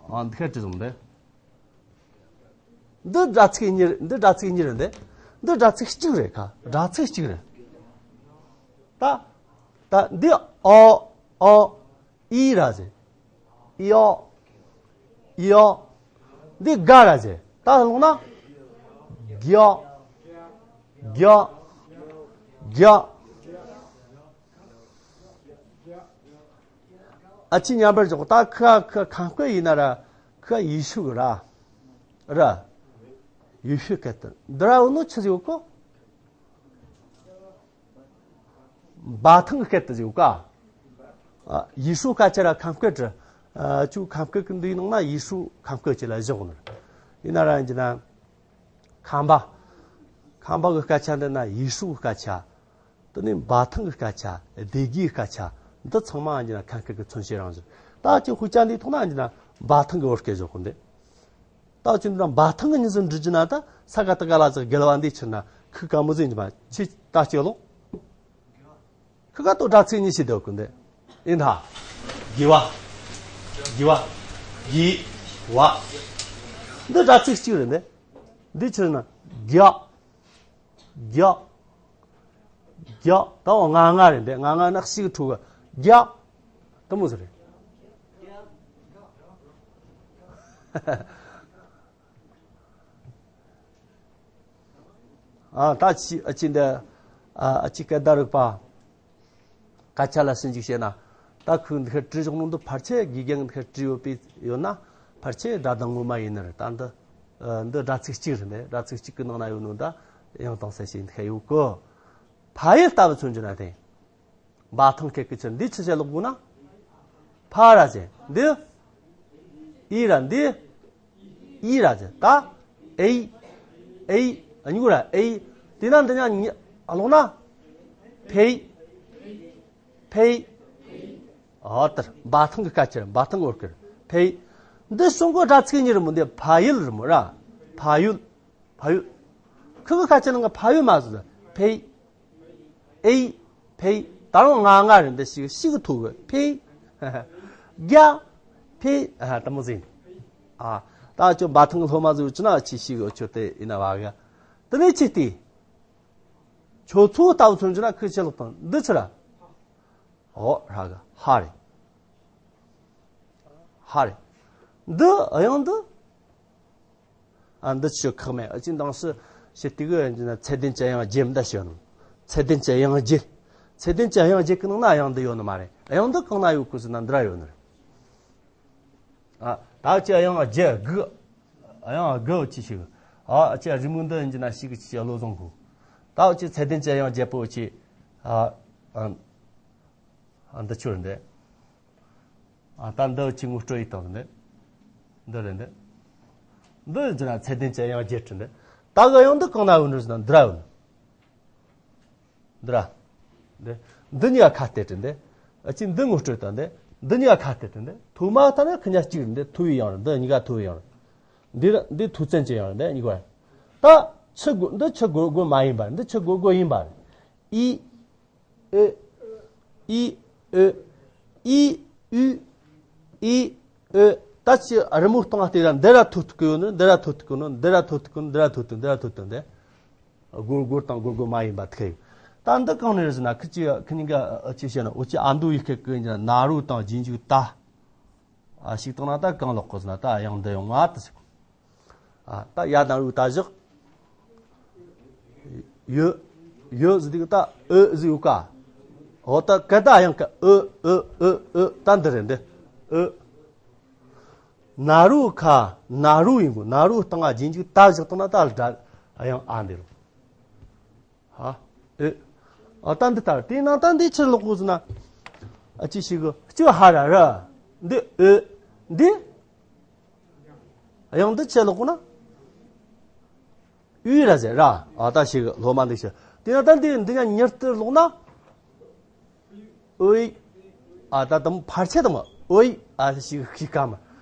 ཨ་འདི་ཁ་ཅི་བཟུང་འདི། འདི་སྒྲ་ཚིག་གཉིས་རེད། འདི་སྒྲ་ཚིག་གཉིས་རེད་འདི། འདི་སྒྲ་ཚིག་གཅིག་རེད་ཁ། སྒྲ་ཚིག་གཅིག་རེད། ད། ད་འདི་ཨོ། ཨོ། ཨི་ར་ཟེར། ཨི་ཨོ། ཨི་ཨོ། འདི་ག་ར་ཟེར། ད་ལོང་ན། གྱ། གྱ། གྱ། ཨ་ཅེ་མཉམ་པར་འཇོག་ད་ཁ་ཁ་ཁམས་སྐད་ཡིན་ན་ར་ཁ་ཡེ་ཤུ་གི་ར། ར། ཡེ་ཤུ་སྐད་དུ་འདི་ར་འོ་ནོ་ཆི་ཟིག་ཡོད་གོ་འབའ་ཐང་གི་སྐད་དུ་ཟིག་ཡོད་ཀ་ཡེ་ཤུ་སྐད་ཆ་ར་ཁམས་སྐད་དུ། ཨ་ཅུ་ཁམས་སྐད་ཀྱི་འདི་ནང་ན་ཡེ་ཤུ་ཁམས་སྐད་ཅིག་ལ་བཞག་ནོ། ཡིན་ན་ར་ཡིན་གྱི་ན། ཁམས་པ། ཁམས་པ་གི་སྐད་ཆ་འདི་ན་ཡེ་ཤུ་གི་སྐད་ཆ། དེ་ནས་འབའ་ཐང་གི་སྐད་ཆ། སྡེ་དགེའི་སྐད་ཆ། འདི་ཚང་མ་ཡིན་ན་ཁམས་སྐད་ཀྱི་མཚོན་བྱེད་རང་བཞིན། ད་ཅི་ཧུ་ཅན་འདིའི་ཐོག་ན་ཡིན་ན་འབའ་ཐང་གི་བོད་སྐད་བཞག་གོ་འདི། ད་ཅི་འདི་ན་འབའ་ཐང་གི་མྱི་ཟིག་འབྲི་རྒྱུ་ན་ད་ས་ག་བཏགས་ག་ལ་ཟེར་རྒལ་བ་འདི་ཕྱིར་ན་ཁུ་ག་མོ་ཟིག་ཡིན་གྱི་མ་ཆི་ད་ཅི་ལོ། ཁུ་ག་ཏོ་སྒྲ་ཚིག་གཉིས་ཤིག་འདོད་གོ་འདི། ཡིན་ད། དགེ་བ། དགེ་བ། དགེ་བ། འདི་སྒྲ་ཚིག་གཅིག་རེད་འདི། འདི་ཕྱིར་ན་རྒྱ། རྒྱ། རྒྱ། ད་འོ་ང་ང་རེད་འདི། ང་ང་ན་ཞིག་ཐུག་གི་རྒྱ། དེ་མོ་ཟེར་རེད། ཨ་ད་ཅི་ཨ་ཅི་འདི། ཨ་ཅི་སྐད་བརྡ་རིག་པ། སྐད་ཆ་ལ་ཞིབ་འཇུག་བྱས་ན། ད་ཁོས་འདི་ཁར་བྲིས་བཞག་ནོ་འདི་ཕལ་ཆེར་དགེ་རྒན་འདི་ཁར་བྲིས་ཡོད་པའི་ཡོད་ན། ཕལ་ཆེར་སྒྲ་གདངས་ངོ་མ་ཡིན་ནི་རེད། ད་འདི། ཨ་འདི་སྒྲ་ཚིག་གཅིག་རེད་འདི། སྒྲ་ཚིག་གཅིག་གི་ནང་ན་ཡོད་ནོ་ད་ཡང་དང་གསལ་བྱེད་འདི་ཁར་ཡོད་གི། ཕ་ཡུལ་ལྟ་བུ་མཚོན་རྒྱུ་ན་དེ། འབའ་ཐང་སྐད་ཀྱི་ཚུལ་འདི་ཆི་བྱས་ལོག་དགོས་ན། ཕ་ར་ཟེར་འདི། ཨི་ར་འདི། ཨི་ར་ཟེར་ད། ཨེ། ཨེ། ཨ་ཉུག་ར་ཨེ། དེ་ན་འདི་ཉ་ཉ་ཨ་ལོག་ན། ཕེ། ཕེ། ཨོ་ལྟར་འབའ་ཐང་གི་སྐད་ཆ་འབའ་ཐང་གི་བོད་སྐད་ཕེ། འདི་གསུང་གོ་སྒྲ་ཚིག་གཉིས་རེད་མོ་འདི་ཕ་ཡུལ་རེད་མོ་ར། ཕ་ཡུལ། ཕ་ཡུལ། ཁུ་གི་སྐད་ཆ་ནང་གི་ཕ་ཡུལ་མ་ཟེར་ཕེ། ཨེ། ཕེ། ད་རུང་ང་ང་རེད་འདི་ཞིག་ཞིག་ཐུག་གི་ཕེ། རྒྱ། ཕེ། ཨ། དེ་མོ་ཟིན། ཨ། ད་ཅོ་འབའ་ཐང་གི་སློབ་མ་ཟིག་ཅི་ན་ཅི་ཞིག་ཡོད་ཆོ་དེ་ཡིན་ན་བ་ག་དེ་ནས་ཅི་སྟེ། ཁྱོད་ཚོ་ལྟ་བུ་ཚོ་འཇུ་ན་ཁི་ཆེ་ལོག་དང་འདི་ཚོ་ར། ཨོ་ར་ག་ཧ་རེ། ཧ་རེ། འདི་དབྱངས་འདི། ཨ། འདི་ཆོ་ཁག་མེད། ཨ་ཅི་འདང་སི་ཞེ་དེ་གི་ཡིན་ན་ཚད་ལྡན་གྱི་དབྱངས་བརྒྱད་འདི་ཞོན་ནོ། ཚད་ལྡན་གྱི་དབྱངས་བརྒྱད། ཚད་ལྡན་གྱི་དབྱངས་བརྒྱད་གི་ནང་ན་དབྱངས་འདི་ཡོད་ནི་མ་རེད། དབྱངས་འདི་གང་ན་ཡོད་གི་ཟེར་ན་འདི་ར་ཡོད་ནི་རེད། ཨ། ད་ཅི་དབྱངས་བརྒྱད་དགུ། དབྱངས་དགུ་ཅི་ཞིག་ཨ་ཅི་རི་མོ་འདི་ཡིན་ན་ཞིག་ཅི་བློ་བཟང་གོ་ད་ཅི་ཚད་ལྡན་གྱི་དབྱངས་བརྒྱད་པོ་ཅི། ཨ། ཨ། ཨ། འདི་ཆོ་རེད་འདི། ཨ། ད་འདི་ཅི་ངོ་སྤྲོད་ཡིག་དང་འདི། འདི་རེད་འདི། འདི་ཡིན་ན་ཚད་ལྡན་གྱི་དབྱངས་བརྒྱད་རེད་འདི། ད་གི་དབྱངས་འདི་གང་ན་ཡོད་ནི་ཟེར་ན་འདི་ར་ཡོད་ནི། འདི་ར། འདི། འདི་གཉིས་ཀ་ཁ་གཏད་དྲན་འདི། ཨ་ཅི་འདི་ངོ་སྤྲོད་དང་འདི། འདི་གཉིས་ཀ་ཁ་གཏད་དྲན་འདི། ཐོག་མ་ལྟ་ན་ཁི་གཉིས་གཅིག་རེད། འདི་ཐོ་བའི་དབྱངས་རེད། འདི་གཉིས་ཀ་ཐོ་བའི་དབྱངས་རེད། འདི་ར་འདི་ཐོ་བཙན་གྱི་དབྱངས་རེད། འདི་གཉིས་ཀ་རེད། ད་ཆི་དགོས། འདི་ཆི་དགོས་དགོས་མ་ཡིན་པ་རེད། འདི་ཆི་དགོས་དགོས་ཡིན་པ་རེད། ཨི། ཨེ། ཨི། ཨེ། ཨི། ཨུ། ཨི། ཨེ། ད་ཅི་རི་མོ་སྟོང་ང་བལྟས་ར་འདི་ར་ཐོ་ཐུག་གི་ཡོད་ནི། འདི་ར་ཐོ་ཐུག་གི་ནོ། འདི་ར་ཐོ་ཐུག་གི་ནོ། འདི་ར་ཐོ་ཐུག་འདི་ར་ཐོ་ཐུག་འདི། སྒོར་སྒོར་དང་སྒོར་སྒོར་མ་ཡིན་པ་ཐུག་ཡོད། ད་འདི་གང་ནས་རེད་ཟེར་ན་ཁི་ཅི་ཁི་གཉིས་ཀ་ཅི་བཤད་ན། འོ་ཅི་ཨ་མདོ་ཡི་སྐད་ཀྱི་ཡིན་ན་རོ་དང་རྗེས་འཇུག་ད། ཨ་ཞིག་བཏང་ན་ད་གང་ལོག་གོ་ཟེར་ན་ད་དབྱངས་འདི་ཡོང་ང་ད་ཟེར། ཨ། ད་ཡ་དང་རུ་ད་བཞག་ཡོད། ཡོད་ཟེར་དུས་ད་ཨོ་ཟེར་ཡོད་ཀ་འོ་ད་ག་ད་དབྱངས་ཀ་ཨོ་ཨོ་ཨོ་ཨོ་ད་འདི་རེད་འདི། ཨོ། ན་རོ་ཁ་ན་རོ་ཡིན་གོ་ན་རོ་སྟེང་ང་རྗེས་འཇུག་ད་བཞག་བཏང་ན་ད་ལ་སྒྲ་དབྱངས་ཨ་འདི་རུ། ཧ། ཨེ། ཨ་ད་འདི་ལྟར་དེའི་ནང་ད་འདི་ཕྱིར་ལོག་གོ་ཟེར་ན། ཨ་ཅི་ཞིག་གི་ལྕི་ཧ་ར་ར། འདི་ཨེ། འདི། དབྱངས་འདི་ཕྱིར་ལོག་གོ་ན། ཨུ་ར་ཟེར་ར། ཨ་ད་ཞིག་གི་སློབ་མ་འདི་ཞིག་དེ་ནང་ད་འདི་འདི་ཉ་མྱུར་དུ་ལོག་ན། ཨོའི། ཨ་ད་དམ་ཕར་ཆེ་དམ་ཨོའི། ཨ་ཞིག་ཤི་ཀ་མ།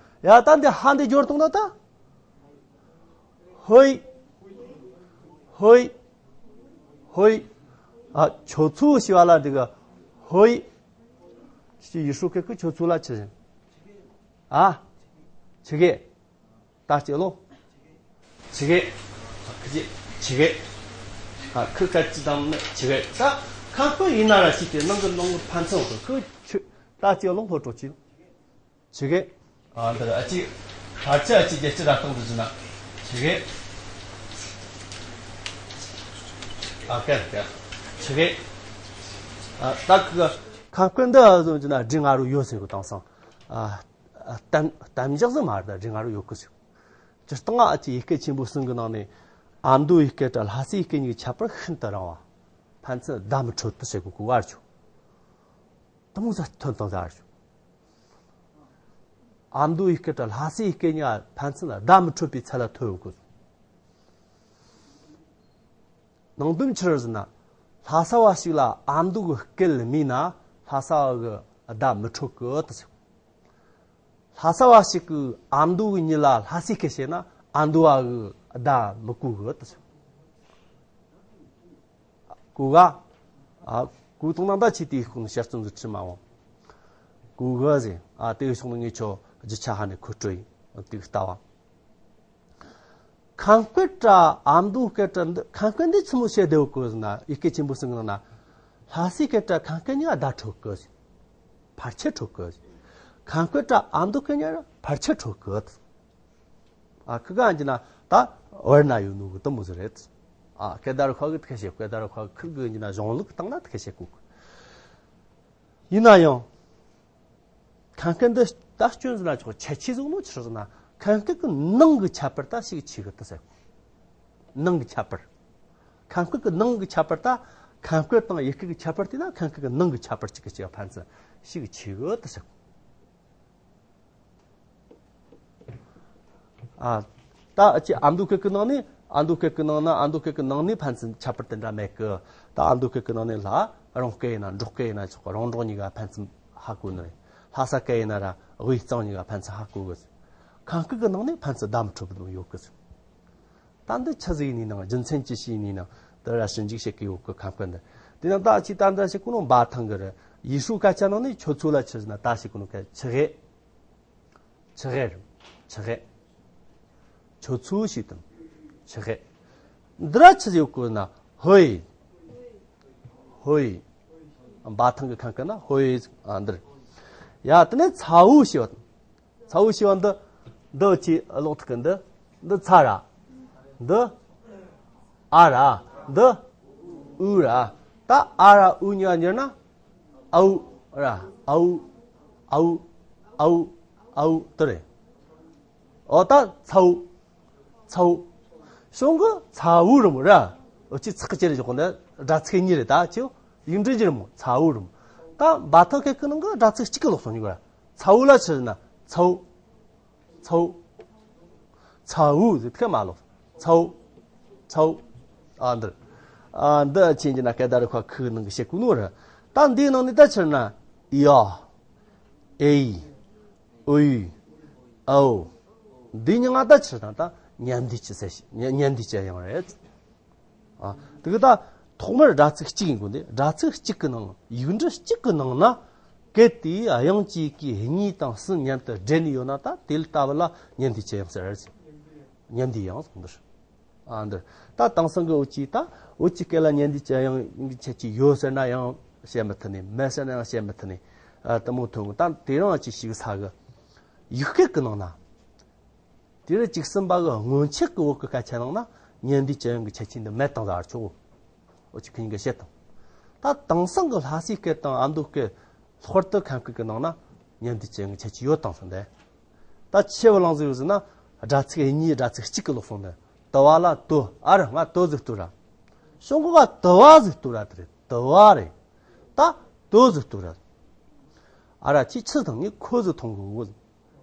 ཡ་ད་འདི་ཧ་འདི་སྦྱོར་བཏང་ན་ད། ཧོའི། ཧོའི། ཧོའི། ཨ་ཁྱོད་ཚོ་ཞི་བ་ལ་འདི་ག་ཧོའི། ཞི་ཡི་ཧྲུ་ཁེ་ཁི་ཁྱོད་ཚོ་ལ་ཆི་ཟིན། ཨ། ཆི་གེ་ད་ཅི་ལོ། ཆི་གེ་ཁི་ཅི་ཆི་གེ་ཨ་ཁི་ཁ་ཅི་དམ་ནི་ཆི་གེ་ད་ཁ་ཁོ་ཡིན་ན་ར་ཞིག་གི་ནང་གི་ནང་གི་ཕན་ཚུན་གི་ཁི་ཆི་ད་ཅི་ལོ་ཧོ་ཀྲོ་ཅི། ཆི་གེ་ཨ་འདི་ཨ་ཅི་ཕར་ཆ་ཨ་ཅི་རྒྱལ་སྤྱི་ར་སྟོང་དུ་ཟིན་ན་ཆི་གེ་ཨ་ཀེ་ཀེ་ཆི་གེ་ཨ་ད་ཁི་ཁ་ཁོ་འདི་ཨ་ཟོ་ཅི་ན་འབྲི་ང་རུ་ཡོད་ཟེར་གི་དང་སང་ཨ། གཏམ་གཏམ་རྒྱག་ཟིག་མ་རེད། ད་རིག་ང་རུ་ཡོད་གི་ཟིག་སྤྱིར་བཏང་ཨ་ཅེ་ཡི་གེ་ཆེན་པོ་གསུམ་གི་ནང་ནས་ཨ་མདོ་ཡི་གེ་དྲ་ལྷ་སའི་ཡི་གེ་གཉིས་ཀྱི་ཁྱད་པར་ཤིན་ཏུ་རིང་བ། ཕན་ཚུན་བརྡ་མི་འཕྲོད་དུ་ཟེར་གོ་གོ་བར་ཆོ། དུ་མོ་ཟ་ཐོན་དང་ཟ་བར་ཆོ། ཨ་མདོ་ཡི་གེ་དྲ་ལྷ་སའི་ཡི་གེ་གཉིས་ཕན་ཚུན་བརྡ་མི་འཕྲོད་པའི་ཚད་ལ་ཐོན་ཡོད་གི་ཟིག་ནང་དོན་ཆི་རེད་ཟེར་ན། ལྷ་ས་བ་ཞིག་ལ་ཨ་མདོ་གི་སྐད་མེད་ན་ལྷ་ས་བ་གི་བརྡ་མི་འཕྲོད་གི་ད་ཟེར། ལྷ་ས་བ་ཞིག་གིས་ཨ་མདོ་གི་མྱི་ལ་ལྷ་སའི་སྐད་བཤད་ན་ཨ་མདོ་བ་གི་བརྡ་མི་གོ་གི་ད་ཟེར། གོ་ག་ཨ་གོ་དང་ན་ད་ཆི་དེའི་ཁོང་ཞར་བརྩོན་ཟིག་ཁྲི་མ་འོང་། གོ་གི་ཟེར། ཨ་དེ་གི་ཕྱོགས་ནས་ངས་ཁྱོད་རྒྱུ་ཆ་ཧ་ནས་ཁོ་སྤྲོད་ཡིན་དེ་གི་ལྟ་བ། ཁམས་སྐད་དྲ་ཨ་མདོ་སྐད་དྲ་འདི་ཁམས་སྐད་འདི་ཆི་མོ་བཤད་བདེ་བོ་གི་ཟེར་ན། ཡི་གེ་ཆེན་པོ་གསུམ་གི་ནང་ན་ལྷ་སའི་སྐད་དྲ་ཁམས་སྐད་གཉིས་ཀ་བརྡ་འཕྲོད་གི་ཟེར། ཕལ་ཆེར་འཕྲོད་གི་ཟེར། ཁམས་སྐད་དྲ་ཨ་མདོ་སྐད་གཉིས་ཀ་ཕལ་ཆེར་འཕྲོད་གི་ཟེར། ཨ་ཁི་ག་ཡིན་ན་ད་བར་ན་ཡོད་ནོ་གི་དུ་མོ་ཟིག་རེད། ཨ་སྐད་བརྡ་རུ་ཁ་གི་ཐུག་ཤེས་སྐད་བརྡ་རུ་ཁ་གི་ཁིར་གི་ཡིན་ན་གཞུང་ལུགས་སྟེང་ན་ཐུག་ཤེས་གོ་གི། ཡིན་ན་ཡང་། ཁམས་སྐད་འདི་ད་སྐྱོན་ཟེར་ན་ཆོག་ཁྱད་ཆོས་ཟིག་ནོ་ཆི་རེད་ཟེར་ན། ཁམས་སྐད་ཀྱི་ནང་གི་ཁྱད་པར་ད་ཞིག་ཆེ་གི་ད་ཟེར། ནང་གི་ཁྱད་པར། ཁམས་སྐད་ཀྱི་ནང་གི་ཁྱད་པར་ད་ཁམས་སྐད་དང་ཡུལ་སྐད་ཀྱི་ཁྱད་པར་དེ་ན་ཁམས་སྐད་ཀྱི་ནང་གི་ཁྱད་པར་གཅིག་གི་གཅིག་ཕན་ཚུན་ཞིག་ཆེ་གི་ད་ཟེར། ཨ། ད་ཨ་ཅེ་ཨ་མདོ་སྐད་ཀྱི་ནང་ནས་ཨ་མདོ་སྐད་ཀྱི་ནང་ན་ཨ་མདོ་སྐད་ཀྱི་ནང་ནས་ཕན་ཚུན་ཁྱད་པར་དེ་འདྲ་མེད་གི། ད་ཨ་མདོ་སྐད་ཀྱི་ནང་ནས་ལྷ་རོང་སྐད་ཡིན་ན་འབྲོག་སྐད་ཡིན་ན་ཆོག་གི། རོང་འབྲོག་གཉིས་ཀ་ཕན་ཚུན་ཧ་གོ་ནི་རེད། ལྷ་ས་སྐད་ཡིན་ན་ར་དབུས་གཙང་གཉིས་ཀ་ཕན་ཚུན་ཧ་གོ་གི། ཁམས་སྐད་ཀྱི་ནང་ནས་ཕན་ཚུན་བརྡ་མི་འཕྲོད་པ་ཡོད་གི། ད་འདི་ཆི་ཟིག་ཡིན་ནའང་རྒྱུ་མཚན་ཅི་ཞིག་ཡིན་ནའང་དེ་ར་ཞིབ་འཇུག་བྱེད་ཀྱི་ཡོད་གི་ཁམས་སྐད་འདི། དེ་ནང་ད་ཅི་ད་འདི་ཞིག་གོ་ནོ་འབའ་ཐང་གི་རེད། ཡེ་ཧྲུའུ་སྐད་ཆ་ནང་ནས་ཁྱོད་ཚོ་ལ་ཆི་ཟེར་ན་ད་ཞིག་གོ་ནོ་སྐད་ཆི་གེ་ཆུ་ཧེ་རེད། ཆུ་ཧེ། ཆུ་ཚོད་ཞིག་དང་། ཆུ་ཧེ། འདི་ར་ཆི་ཡོད་གོ་ན། ཧོ་ཡི། ཧོ་ཡི། འབའ་ཐང་གི་ཁམས་ཀྱི་ན་ཧོ་ཡི། ཨ་འདིར། ཡ་དེ་ནས་ཚ་བོ་ཞེས་པ་དང་། ཚ་བོ་ཞེས་པ་འདི། འདི་ཆི་ལོག་ཐུག་གི་འདི། འདི་ཚ་ར། འདི། ཨ་ར། འདི། ཨུ་ར། ད་ཨ་ར་ཨུ་གཉིས་ཀ་འགྱུར་ན། ཨའུ་ར། ཨའུ། ཨའུ། ཨའུ། ཨའུ་དེ་རེད། འོ་ད་ཚ་བོ། ཚ་བོ། གཞུང་གི་ཚ་བོ་རི་མོ་ར། འོ་ཅི་ཚག་གི་ཅི་རེད་ཞོག་འདི་སྒྲ་ཚིག་གཉིས་རེད། ད་ཅི་ཡིག་འབྲུ་གྱི་རི་མོ། ཚ་བོ་རི་མོ། ད་འབའ་ཐང་སྐད་ཀྱི་ནང་གི་སྒྲ་ཚིག་གཅིག་གི་ལོག་སོང་ནི་གོ་ར། ཚ་བོ་ལ་ཆི་ཟེར་ན། ཚ་བོ། ཚ་བོ། ཚ་བོ་ཟེར་ཐལ་མ་ལོག་ཚ་བོ། ཚ་བོ། ཨ་འདིར། ཨ་འདི་ཆེན་གྱི་ན་སྐད་བརྡ་རུ་ཁ་ཁུ་ནང་གི་བཤད་གོ་ནོ་ར། ད་འདིའི་ནང་ནས་ད་ཆི་ཟེར་ན། ཡ། ཨེ་ཡི། ཨོ་ཡི། ཨའོ། འདི་མྱིང་ང་ད་ཆི་ཟེར་ན་ད་ཉན་ལྡན་གྱི་ཟེར་ཞིག་ཉན་ལྡན་གྱི་དབྱངས་རེད། ཨ། དེ་གི་ད་ཐོག་མར་སྒྲ་ཚིག་གཅིག་ཡིན་དགོས་ཏེ། སྒྲ་ཚིག་གཅིག་གི་ནང་། ཡིག་འབྲུ་གཅིག་གི་ནང་ན་གལ་ཏེ་དབྱངས་གཅིག་གིས་གཉིས་དང་གསུམ་མཉམ་དུ་སྦྲེལ་ནས་ཡོད་ན། ད་དེ་ལྟ་བུ་ལ་ཉན་ལྡན་གྱི་དབྱངས་ཟེར་ར། ཉན་ལྡན་དབྱངས་ཟེར་འདིར། ཨ་འདིར་ད་དེང་སང་གི་བོད་ཀྱི་ད་བོད་ཀྱི་སྐད་ལ་ཉན་ལྡན་གྱི་དབྱངས་ཀྱི་ཁྱད་ཆོས་ཡོད་ཟེར་ན་ཡང་བཤད་མི་ཐུབ་ནས། མེད་ཟེར་ན་ཡང་བཤད་མི་ཐུབ་ནས། ཨ་དེ་མོ་ཐོན་གི། ད་དེ་རིང་ཅིག་ཞིག་ས་གི་ཡིག་སྐད་ཀྱི་ནང་ན། དེ་རུ་བཅུ་གསུམ་པ་གི་སྔོན་ཆད་ཀྱི་བོད་ཀྱི་སྐད་ཆ་ནང་ན་ཉན་ལྡན་གྱི་དབྱངས་ཀྱི་ཁྱད་ཆོས་འདི་མེད་དང་ཟེར་ཆོག་འོ་ཅི་ཁྱེད་གཉིས་ཀྱིས་བཤད་དང་། ད་དེང་སང་གི་ལྷ་སའི་སྐད་དང་ཨ་མདོ་སྐད། ལྷག་པར་དུ་ཁམས་སྐད་ཀྱི་ནང་ན་ཉན་ལྡན་གྱི་དབྱངས་ཀྱི་ཁྱད་ཆོས་ཡོད་དང་ཟེར་འདི། ད་ཆེ་བ་ལང་ཟིག་ཡོད་ཟེར་ན་སྒྲ་ཚིག་གཉིས་སྒྲ་ཚིག་གཅིག་གི་ལོག་སོང་འདི། དུ་བ་ལ་དོ། ཨ་ར་ང་དོ་ཟིག་ལྟོས་ར། གཞུང་གི་ག་དུ་བ་ཟིག་ལྟོས་ར། དེ་རེད། དུ་བ་རེད། ད་དོ་ཟིག་ལྟོས་ར། ཨ་ར་ཁྱི་ཆི་དང་ངས་ཁོ་ཟིག་མཐོང་གི་འོ།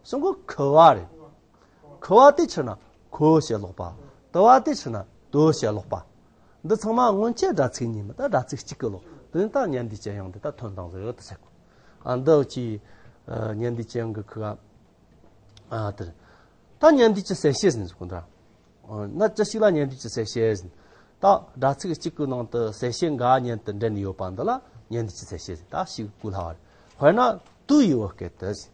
གཞུང་གི་ཁུ་བ་རེད། ཁུ་བ་དེ་ཆི་ན་ཁོ་ཞེས་ལོག་པ། དུ་བ་དེ་ཆི་ན་དོ་ཞེས་ལོག་པ། འདི་ཚང་མ་སྔོན་ཆད་སྒྲ་ཚིག་གཉིས་མིན། ད་སྒྲ་ཚིག་གཅིག་གི་ལོག་དེ་ནི་ད་ཉན་ལྡན་གྱི་དབྱངས་འདི་ད་ཐོན་དང་ཟེར་ཡོད་དུ་ཟེར་གོ། ཨ་འདི་ཅི། ཉན་ལྡན་གྱི་དབྱངས་ཀྱི་ཁུ་བ། ཨ་དེ། ད་ཉན་ལྡན་གྱི་གསལ་བྱེད་ཟེར་གོ་འདྲ། ན་ཅི་ཞིག་ལ་ཉན་ལྡན་གྱི་གསལ་བྱེད་ཟེར། ད་སྒྲ་ཚིག་གཅིག་གི་ནང་དུ་གསལ་བྱེད་འགའ་ཉན་དུ་འདྲེན་ཡོད་པ་འདི་ལ་ཉན་ལྡན་གྱི་གསལ་བྱེད་ཟེར། ད་ཞིག་གོ་སླ་བ་རེད། དཔེར་ན་དུ་ཡི་བོད་སྐད་དུ་ཟེར།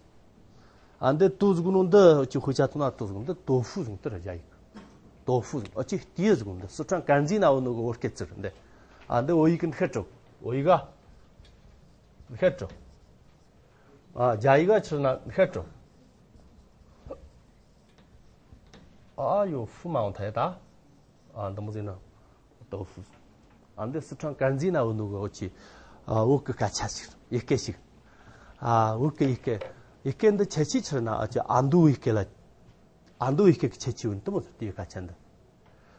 ཨ་འདི་དུ་ཟེར་གོ་ནོ་འདི་ཅི་ཧུ་ཅ་ཐུ་ན་དུ་ཟེར་གོ་ནོ་འདི་豆腐ཟེར་གོ་ནོ་འདི་ར་རྒྱ་ཡིག豆腐ཟེར་གོ་ནོ། ཨ་ཅི་ཏི་ཟེར་གོ་ནོ་འདི་སི་ཁྲོན་དཀར་མཛེས་ན་ཡོད་ནོ་གི་བོད་སྐད་ཚིག་རེད་འདི། ཨ་འདི་བོད་ཡིག་གི་འདི་ཤད་འགྲོ། བོད་ཡིག་ག་འདི་ཤད་འགྲོ། ཨ་རྒྱ་ཡིག་ག་ཆི་ན་འདི་ཤད་འགྲོ། ཨ་ཡོ་ཧྥུ་མ་འོང་ཐལ་ད། ཨ་འདི་མོ་ཟེར་ན།豆腐ཟེར། ཨ་འདི་སི་ཁྲོན་དཀར་མཛེས་ན་ཡོད་ནོ་གི་བོད་ཀྱི། ཨ་བོད་ཀྱི་སྐད་ཆ་ཞིག་ཡི་གེ་ཞིག་ཨ་བོད་ཀྱི་ཡི་གེ་ཡི་གེ་འདི་ཁྱད་ཆོས་ཆི་ན། ཨ་ཅི་ཨ་མདོ་ཡི་གེ་ལ། ཨ་མདོ་ཡི་གེ་གི་ཁྱད་ཆོས་ཡོད་ནི་དེ་མོ་ཟེར། དེའི་སྐད་ཆ་འདི།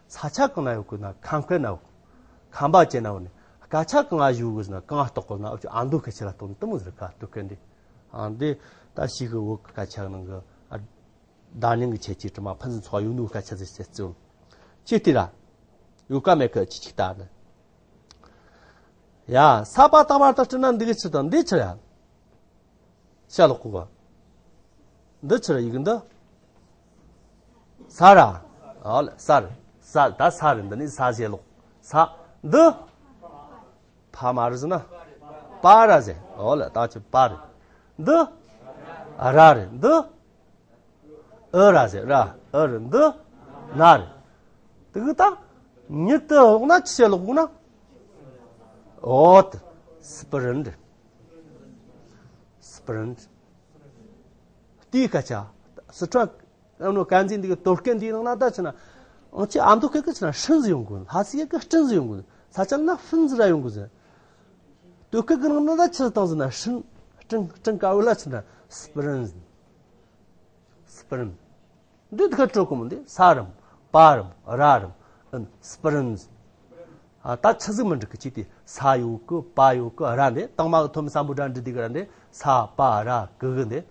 ས་ཆ་གང་ན་ཡོད་གི་ན། ཁམས་སྐད་ན་ཡོད། ཁམས་པ་ཅན་ན་ཡོད་ནི། སྐད་ཆ་གང་ང་ཞུ་གི་ཟེར་ན། གང་ང་རྟོགས་གི་ན། ཨ་ཅི་ཨ་མདོ་སྐད་ཆ་ལ་གཏོགས་ནི་དེ་མོ་ཟེར་ག་དུ་སྐད་འདི། ཨ་འདི་ད་ཞིག་གི་བོད་ཀྱི་སྐད་ཆ་ནང་གི་ཨ། བརྡ་རྙིང་གི་ཁྱད་ཆོས་དྲི་མ་ཕུན་སུམ་ཚོགས་ཡོད་ནོ་སྐད་ཆ་ཟིག་བཤད་ཚུལ། ཅི་སྟེ་ར། ཡོད་ཀ་མེད་ཀ་ཅི་ཅིག་ལྟ་ནི། ཡ་ས་པ་ཏ་བར་དུ་སྤྲུལ་ན་འདི་གི་ཆི་དང་འདི་ཆི་ཡ། ཤ་ལོག་གོ་ག་འདི་ཆི་ར་ཡིག་འདི། ས་ར། ཨོ་ལེ་ས་རེད། ས་ད་ས་རེད། འདི་ནི་ས་ཞེས་ལོག་ས་འདི། ཕ་མ་རེད་ཟེར་ན། པ་ར་ཟེར། ཨོ་ལེ་ད་ཆི་པ་རེད། འདི། ར་རེད། འདི། ཨུ་ར་ཟེར་ར། ཨུ་རེད། འདི། ན་རེད། དེ་གི་ད། མྱི་དེ་འོག་ན་ཆི་ལོག་གོ་ན། འོ་ད། སི་པི་རིན་རེད། སི་པི་རིན། དེའི་སྐད་ཆ། སི་ཁྲོན། ཨ་ནོ་དཀར་མཛེས་འདི་གི་དོ་སྐད་འདིའི་ནང་ན་ད་ཆི་ན། ཨང་ཅི་ཨ་མདོ་སྐད་ཀྱི་ཆི་ན་ཧྲིན་ཟིག་ཡོང་གོ། ལྷ་སའི་སྐད་ཀྱི་སྤྲིན་ཟིག་ཡོང་གོ། ས་ཆ་ན་ཧྥིན་ཟིག་ར་ཡོང་གོ་ཟེར། དོ་སྐད་ཀྱི་ནང་ན་ད་ཆི་བཏང་ཟེར་ན། ཧྲིན། སྤྲིན། སྤྲིན་དཀར་བོ་ལ་ཆི་ན་སི་པི་རིན་ཟེར། སི་པི་རིན། འདི་དག་སྤྲོ་གི་མོ་འདི་ས་རམ། པ་རམ། ར་རམ། ཨན་སི་པི་རིན་ཟེར། ཨ་ད་ཆི་ཟིག་མི་འགྲིག་གི། ཅི་སྟེ་ས་ཡོད་གི། པ་ཡོད་གི། ར་འདི་དང་མ་གི་ཐོན་མི་སམ་བྷོ་ཊ་འབྲི་དུས་གི་ར་འདི་ས་པ་ར་གི་གི་འདི།